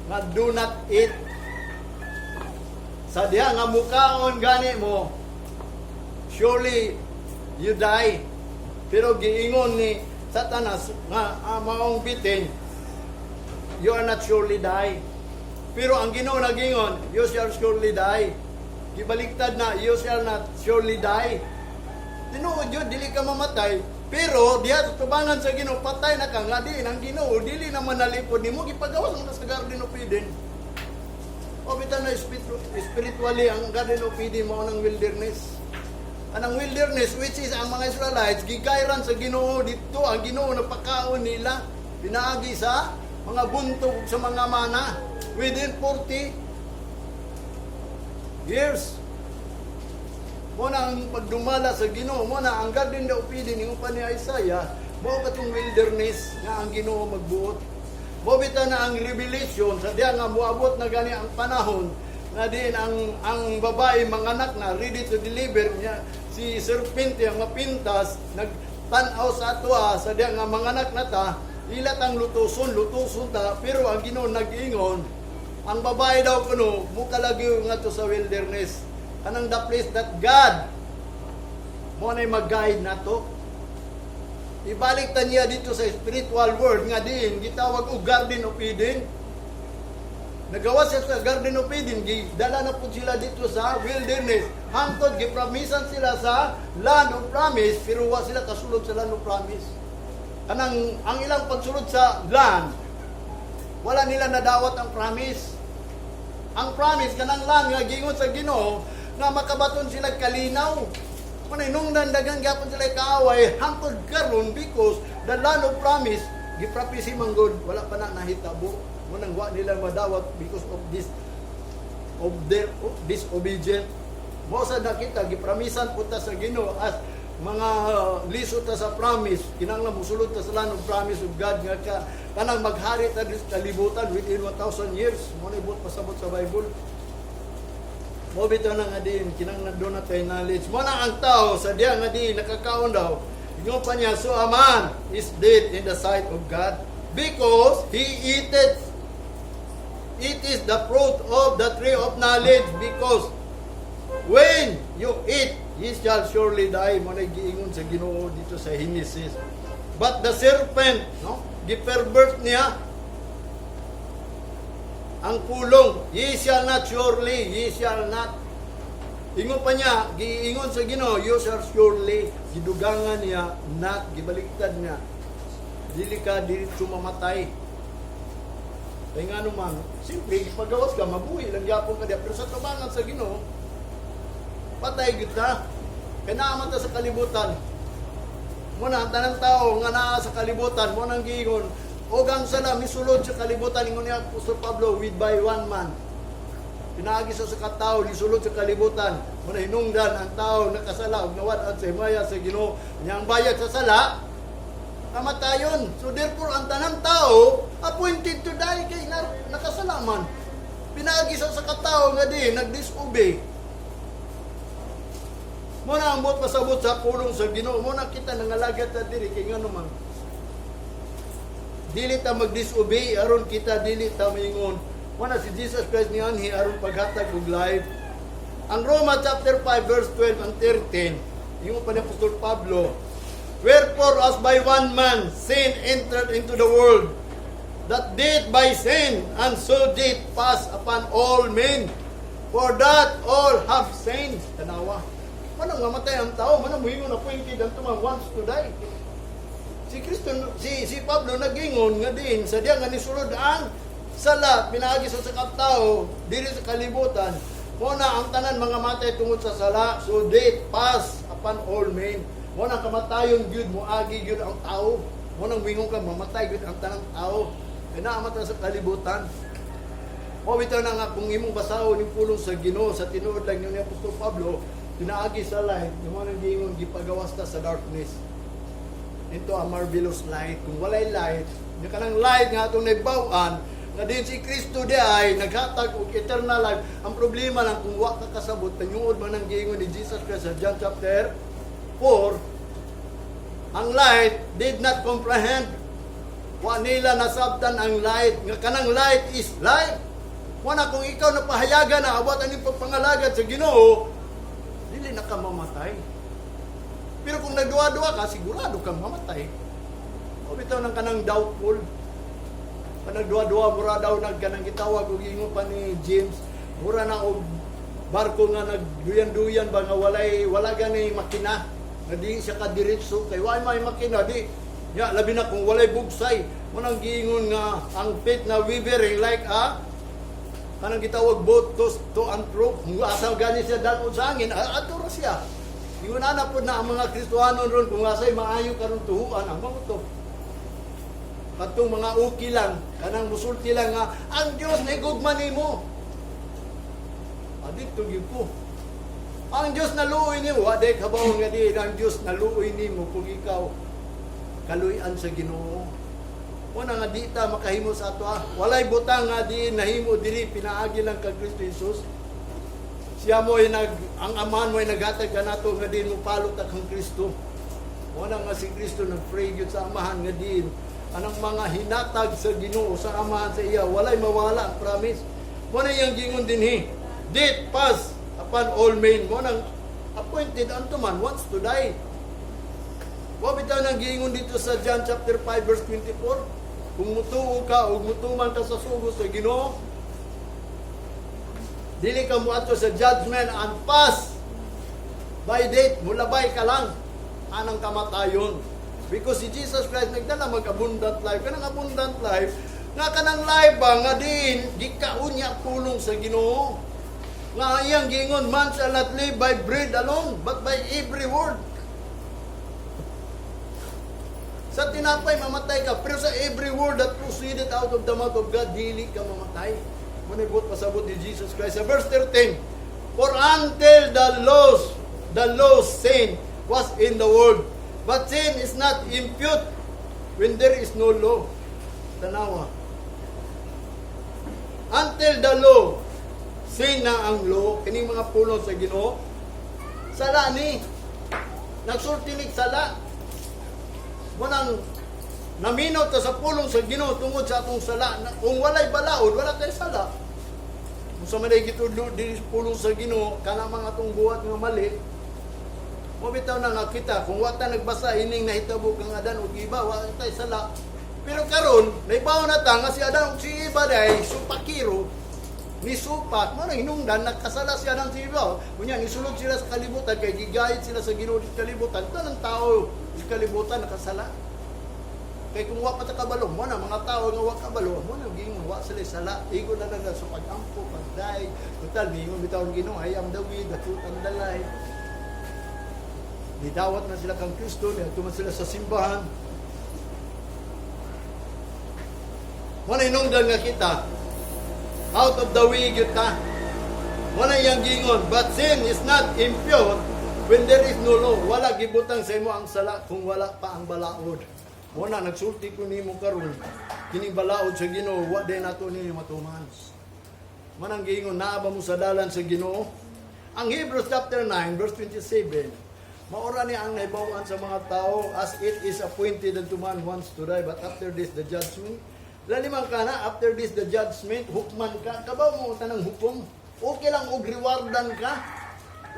nga do not eat. Sa diha nga mukaon gani mo, surely you die. Pero giingon ni Satanas nga maong bitin, you are not surely die. Pero ang Ginoo nagingon, "You shall surely die." Gibaliktad na, "You shall not surely die." Tinuod yun, dili ka mamatay. Pero diha sa tubangan sa Ginoo, patay na ka nga diin ang Ginoo dili na manalipod nimo, gipagawas mo na sa Garden of Eden. O bitaw na spiritually ang Garden of Eden mao ng wilderness. Anang wilderness, which is ang mga Israelites gigayran sa Ginoo dito, ang Ginoo napakaon nila pinaagi sa mga buntog ug sa mga mana within 40 years. Mo na ang pagdumala sa Ginoo, mo na ang Garden of Eden, ingon pa ni Isaiah, mao katong wilderness nga ang Ginoo magbuot. Mo bitaw na ang revelation sa diha nga moabot na gani ang panahon nga diin ang babae manganak na, ready to deliver niya, si serpente ang mapintas nagtan-aw sa atoa sa diha nga manganak na ta, ila tang lutuson, lutuson ta. Pero ang Ginoo nag-ingon, ang babae daw kuno mukalagyo ngadto sa wilderness, kanang the place that God mo na mag-guide nato. Ibalik ta niya dito sa spiritual world nga diin gitawag og Garden of Eden. Nagawa siya sa Garden of Eden, gidala na po sila dito sa wilderness. Hangtod gipromisan sila sa land of promise, pero wa sila kasulod sa land of promise. Kanang ang ilang pagsulod sa land, wala nila nadawat ang promise. Ang promise kanang land nga gingon sa Ginoo nga makabaton sila kalinaw. Manay nung dagan gyapon sila kaaway hangtod karon because the land of promise giprophesy man gud, wala pa na nahitabo. Mo nang wa nila madawat because of this of their of disobedient. Mo sa nakita gipromisan po ta sa Ginoo as mga liso ta sa promise, kinahanglan mosulod ta sa land of promise of God nga ka kanang maghari ta diri sa kalibutan within 1,000 years. Mo na buot pasabot sa Bible. Mo bitaw na nga diin kinahanglan duna tay knowledge. Mo na ang tao sa diya nga diin nakakaon daw. Ingon pa niya, so a man is dead in the sight of God because he eateth it is the fruit of the tree of knowledge, because when you eat, ye shall surely die. Mo na giingon sa Ginoo dito sa Genesis. But the serpent, no, gipervert niya ang pulong, "Ye shall not surely, ye shall not." Ingon pa niya, giingon sa Ginoo, "You shall surely," gidugangan niya, not, gibaliktad niya. Dili ka dili mamatay. Kaya nga naman, simple, pagawas ka, mabuhi lang gyapon ka diya. Pero sa tubangan sa Ginoo, patay gyud ta. Kaya naaman ta sa kalibutan. Muna ang tanang tao nga naa sa kalibutan, mo nang giingon, og ang sala misulod sa kalibutan, ingon ni Apostol Pablo, with by one man. Pinaagi sa katao, nisulod sa kalibutan. Muna hinungdan ang tao nakasala ug nawad-an sa himaya sa Ginoo. Nya ang bayad sa sala, kamatayon. So therefore, ang tanang tao appointed to die kay na, nakasala man. Pinaagi sa katao nga di nagdisobey. Mo na ang buot pasabot sa pulong sa Ginoo. Mo na kita nangalagat ta diri kay ngano man dili ta magdisobey aron kita dili ta maingon. Mo na si Jesus Christ nianhi aron paghatag og life. Ang Roma chapter 5 verse 12 and 13, ingon pa ni Apostol Pablo, "Wherefore as by one man sin entered into the world, that death by sin, and so death passed upon all men, for that all have sinned." Tanawa. Manang mamatay ang tao, manang muingon appointed ang man wants to die. Si Kristo, si Pablo nagingon nga din sa diya nga nisulod ang sala pinaagi sa tao diri sa kalibutan. Mo na ang tanan mga matay tungod sa sala, so death pass upon all men. Mo na kamatayon gyud moagi gyud ang tao. Mo nang wingon ka mamatay gyud ang tanang tao. Kay naa man ta sa kalibutan. Mo bitaw na nga kung imong basahon yung pulong sa Ginoo sa tinuod lang ni Apostol Pablo, pinaagi sa light, yung mga giingon gipagawas ta sa darkness into a marvelous light. Kung walay light, yung kanang light nga atong naibaw-an, nga din si Kristo di ay naghatag og eternal life. Ang problema lang kung wa ka kasabot, tanyuod man ang giingon ni Jesus Christ sa John chapter 4, ang light did not comprehend. Wa nila nasabtan ang light nga kanang light is life. Wala kung ikaw napahayagan na abot aning pagpangalagad sa Ginoo, dili na ka mamatay. Pero kung nagduwa-duwa ka, sigurado kang mamatay. O bitaw ng kanang doubtful. Pag nagduwa-duwa, mura daw nag kanang gitawag og ingon pa ni James, mura na og barko nga nagduyan-duyan ba nga walay wala gani makina nga di siya kadiretso kay way may makina di ya, labi na kung walay bugsay. Mo nang giingon nga ang faith na wavering, like a kanang gitawag boat tossed to and fro, kung asa gani siya dal-on sa hangin, adto ra siya. Ingon ana pod na ang mga Kristohanon ron, kung asay maayo karon tuhuan ang mga to, katong mga okay lang, kanang musulti lang nga ang Dios nahigugma nimo. Adito gyud ko. Ang Dios naluoy nimo, wa day kabaw nga di ang Dios naluoy nimo kung ikaw kaluy-an sa Ginoo. Una nga di ta makahimo sa ato ah. Walay butang nga di nahimo diri, pinaagi lang kang Kristo Jesus. Siya mo ay nag ang Amahan mo ay naghatag kanato nga din mo palot ta kang Kristo. Wala nga si Kristo nag-pray gyud sa Amahan nga din anang mga hinatag sa Ginoo sa Amahan sa iya walay mawala ang promise. Mo na iyang gingon dinhi. Death pass upon all men. Mo nang appointed unto man once to die. Wa bitaw nang giingon dito sa John chapter 5 verse 24? Kung mutuo ka ug mutuman ka sa sugo sa Ginoo, dili ka moadto sa judgment and pass by death, mulabay ka lang anang kamatayon. Because si Jesus Christ nagdala mag abundant life. Kanang abundant life, nga kanang life ba nga diin gikaunya pulong sa Ginoo. Nga iyang giingon, "Man shall not live by bread alone, but by every word." Sa tinapay, mamatay ka. Pero sa every word that proceeded out of the mouth of God, dili ka mamatay. Manibot pasabot ni Jesus Christ. Sa verse 13, "For until the law, sin was in the world. But sin is not impute when there is no law." Tanawa. Until the law, sin na ang law, kining mga pulong sa Ginoo, sala ni. Nagsulti ni sala. Munang naminaw ta sa pulong sa Ginoo tungod sa atong sala. Kung walay balaod, wala kay sala. Kung sa manay gitudlo diri sa pulong sa Ginoo, kana mga atong buhat nga mali, mo bitaw na nga kita, kung wa ta nagbasa ining nahitabo kang Adan ug Eva, wa tay sala. Pero karon, naibaw na ta nga si Adan ug si Eva day supakiro, ni supak, mo nang hinungdan nagkasala si Adan si Eva. Unya nisulod sila sa kalibutan kay gigayad sila sa Ginoo sa kalibutan. Tanang tao sa kalibutan nakasala. Kay kung wa pa ta kabalo, mo na mga tao nga wa kabalo, mo na giingon wa sila sala. Igo na lang sa pag-ampo, pagday. Total, miingon bitaw ang Ginoo, "I am the way, the truth, and the life." Nidawat na sila kang Kristo, niadto man sila sa simbahan. Mo na hinungdan nga kita, out of the way gyud ta. Mo na iyang gingon, "But sin is not impure when there is no law." Wala gibutang sa imo ang sala kung wala pa ang balaod. Mo na nagsulti ko nimo karon, kining balaod sa Ginoo wa din nato ninyo matuman. Manang giingon, naa ba mo sa dalan sa Ginoo? Ang Hebrews chapter 9 verse 27, maura ni ang nahibaw-an sa mga tao, "As it is appointed unto man once to die, but after this the judgment." Laliman ka na, after this the judgment, hukman ka. Kabaw mo tanang hukom. Okay lang og rewardan ka.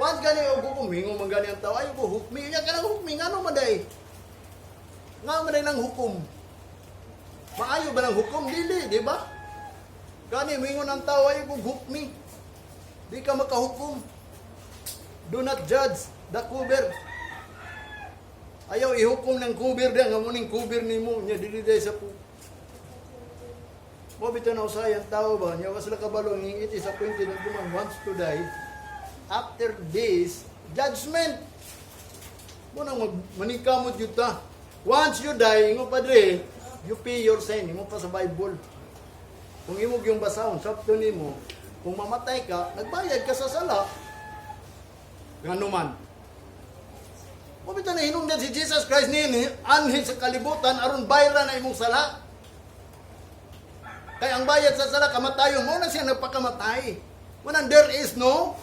Once gani og hukom, hingo man gani ang tao, ay ko hukmi. Nya ka nang hukmi, ngano man day? Nga man day nang hukom. Maayo ba ng hukom? Dili, di ba? Gani, mingon ang tao, ay kong hukmi. Di ka makahukom. Do not judge the cover. Ayaw ihukom ng cover diyan, nga muning cover nimo nya dili day sa pu. Mo bitaw na usay ang tao ba nya wa sila kabalo ng "It is appointed unto man once to die. After this, judgment." Mo nang mag manikamot yun ta. Once you die, ingon padre, you pay your sin. Ingon pa sa Bible. Kung imong yung basahon, sakto nimo, kung mamatay ka, nagbayad ka sa sala. Ngano man. Mo bitaw na hinungdan si Jesus Christ ni anhi sa kalibutan aron bayran na imong sala. Kay ang bayad sa sala kamatayon, mo na siya nagpakamatay. Mo nang there is no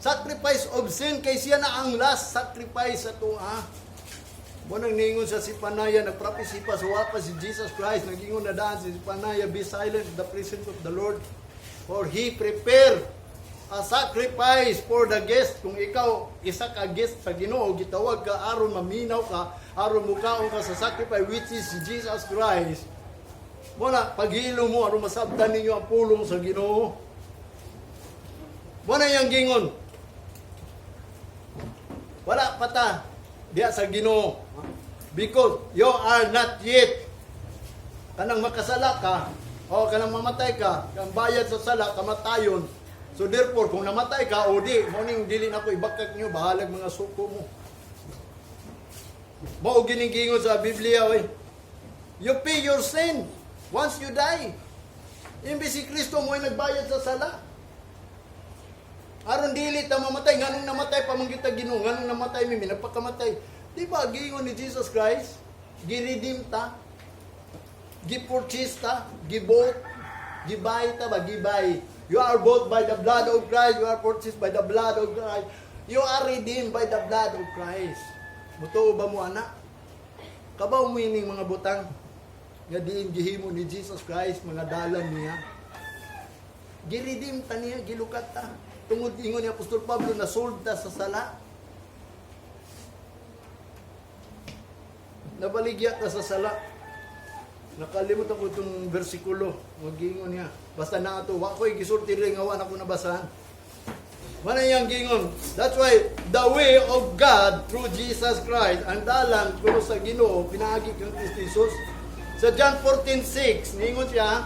sacrifice of sin kay siya na ang last sacrifice sa tuwa. Mo nang niingon sa Zephaniah, nagprophecy pa, so wa pa si Jesus Christ, nagingon na daan si Zephaniah, "Be silent in the presence of the Lord, for He prepare a sacrifice for the guest." Kung ikaw isa ka guest sa Ginoo, gitawag ka aron maminaw ka, aron mukaon ka sa sacrifice, which is si Jesus Christ. Mo na paghilo mo aron masabtan ninyo ang pulong sa Ginoo. Mo na yang gingon. Wala pa ta diya sa Ginoo. Because you are not yet, kanang makasala ka o kanang mamatay ka, ang bayad sa sala kamatayon. So therefore, kung namatay ka o di, mo ning dili na ko ibakak niyo, bahalag mga suko mo. Mao gining giingon sa Biblia, oy. You pay your sin once you die. Imbes si Kristo mo ay nagbayad sa sala. Aron dili ta mamatay, nganong namatay pa man kita Ginoo, nganong namatay mi, nagpakamatay? Di ba giingon ni Jesus Christ, gi-redeem ta, gi-purchase ta, gi-bought, gi-buy ta ba, gi-buy. You are bought by the blood of Christ, you are purchased by the blood of Christ. You are redeemed by the blood of Christ. Mutuo ba mo ana? Kabaw mo ining mga butang nga diin gihimo ni Jesus Christ, mga dalan niya. Gi-redeem ta niya, gilukat ta. Tungod ingon ni Apostol Pablo, na sold ta sa sala. Nabaligya ta sa sala. Nakalimutan ko itong bersikulo. Magingon niya. Basta na ato. Wa ko'y gisulti rin nga wa na ko nabasahan. Mana yang gingon. That's why the way of God through Jesus Christ, ang dalan kuno sa Ginoo pinaagi kang Kristo Jesus. Sa John 14:6, ningon siya,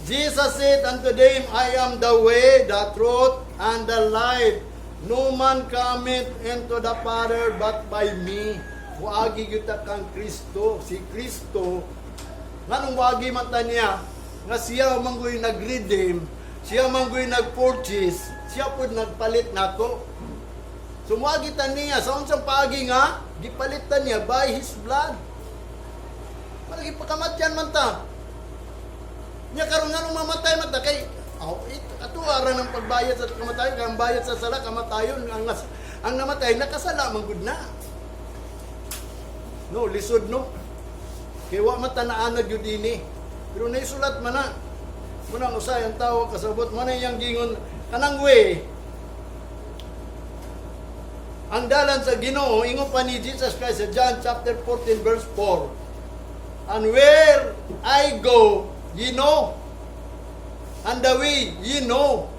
Jesus said unto them, "I am the way, the truth, and the life. No man cometh into the Father but by me." Muagi gyud ta kang Kristo. Si Kristo, nganong wagi man ta niya, nga siya man gyo'y nag-redeem, siya man gyo'y nag-purchase, siya pod nagpalit nako. So muagi ta niya, sa unsang paagi nga, gipalit ta niya by His blood. Para gipakamatyan man ta. Nya karon, nganong mamatay man ta kay oh, it, ato ara ng pagbayad sa kamatayon, kang bayad sa sala kamatayon, ang namatay nakasala man gud na. No, lisod, no. Kay wa man ta naanad gyud ini. Pero naisulat man na. Muna usay ang tao kasabot man na iyang gingon kanang way. Ang dalan sa Ginoo, ingon pa ni Jesus Christ sa John chapter 14 verse 4. "And where I go, ye know. And the way, ye know."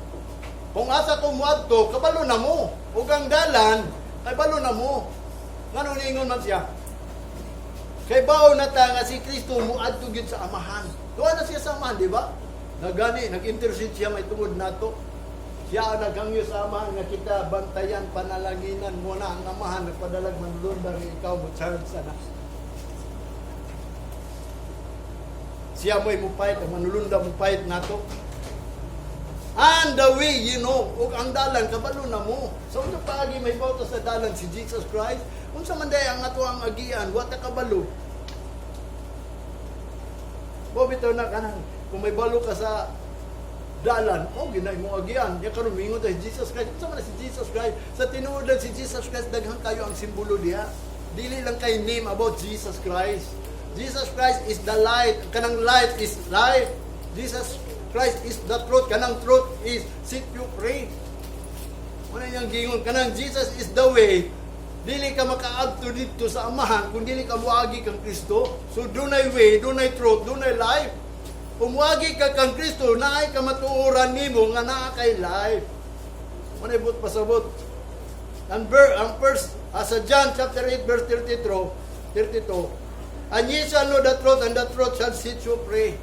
Kung asa ko muadto, kabalo na mo. Ug ang dalan, kabalo na mo. Ngano ningon man siya? Kay bawo na ta nga si Kristo muadto gyud sa Amahan. Tuwa na siya sa Amahan, di ba? Nagani, nag-intercede siya may tungod nato. Siya ang naghangyo sa Amahan nga kita bantayan, panalanginan mo na ang Amahan nagpadalag manulundang nga ikaw mo charge sana. Siya mo'y mupayit, ang manulunda mupayit nato. "And the way you know," ug ang dalan kabalo na mo. So unsa paagi may bawta sa dalan si Jesus Christ? Unsa man day ang ato ang agian, wa ta kabalo. Mo bitaw na kanang kung may balo ka sa dalan, oh ginay mo agian. Ya karon mingon ta si Jesus Christ. Unsa man na si Jesus Christ? Sa tinuod lang si Jesus Christ, daghan kayo ang simbolo diha. Dili lang kay name about Jesus Christ. Jesus Christ is the light. Kanang light is life. Jesus Christ is the truth. Kanang truth is set you free. Muna niyang gingon. Kanang Jesus is the way. Dili ka makaadto dito sa Amahan kung dili ka muagi kang Kristo. So dunay way, dunay truth, dunay life. Kung muagi ka kang Kristo, naay kamatuoran nimo nga naa kay life. Muna ibot pasabot. Ang first, sa John chapter 8 verse 32, 32, "And ye shall know the truth, and the truth shall set you free."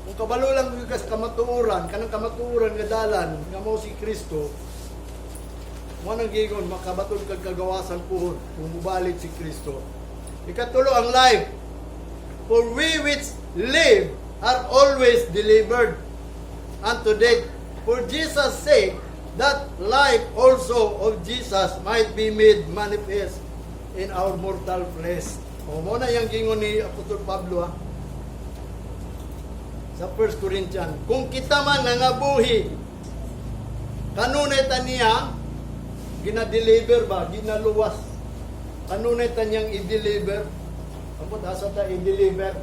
Kung kabalo lang gyud ka sa kamatuoran, kanang kamatuoran nga dalan, nga mao si Kristo, mo nang giingon, makabaton kag kagawasan puhon kung mubalik si Kristo. Ikatulo, ang life. "For we which live are always delivered unto death for Jesus' sake, that life also of Jesus might be made manifest in our mortal flesh." O mo na yung gingon ni Apostol Pablo ha, sa 1 Corinthians. Kung kita man nangabuhi, kanunay ta niya, gina-deliver ba, ginaluwas. Kanunay ta niyang i-deliver. Ambot asa ta i-deliver.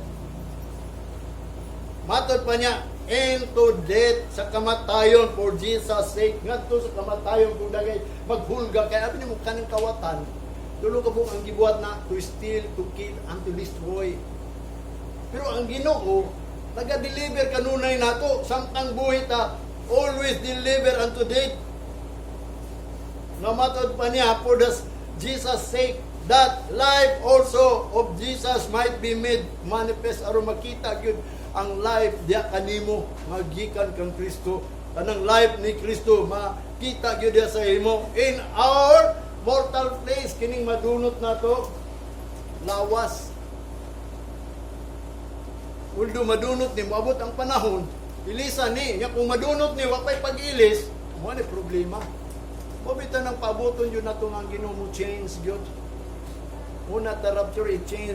Matod pa niya, into death, sa kamatayon, for Jesus' sake. Ngadto sa kamatayon kung dagay maghulga kay abi nimo kaning kawatan. Tulo ka buok ang gibuhat na: to steal, to kill, and to destroy. Pero ang Ginoo naga-deliver kanunay nato samtang buhi ta, always deliver unto death. Namatod pa niya, for the Jesus' sake, that life also of Jesus might be made manifest, aron makita gyud ang life diya kanimo magikan kang Kristo, kanang life ni Kristo makita gyud diya sa imo in our mortal flesh, kining madunot nato lawas. Although madunot ni, moabot ang panahon, ilisa ni nya. Kung madunot ni, wa pay pag-ilis mo ni problema mo bitaw nang paaboton yun nato nga ang Ginoo mo change gyud. Una ta rapture, i-change.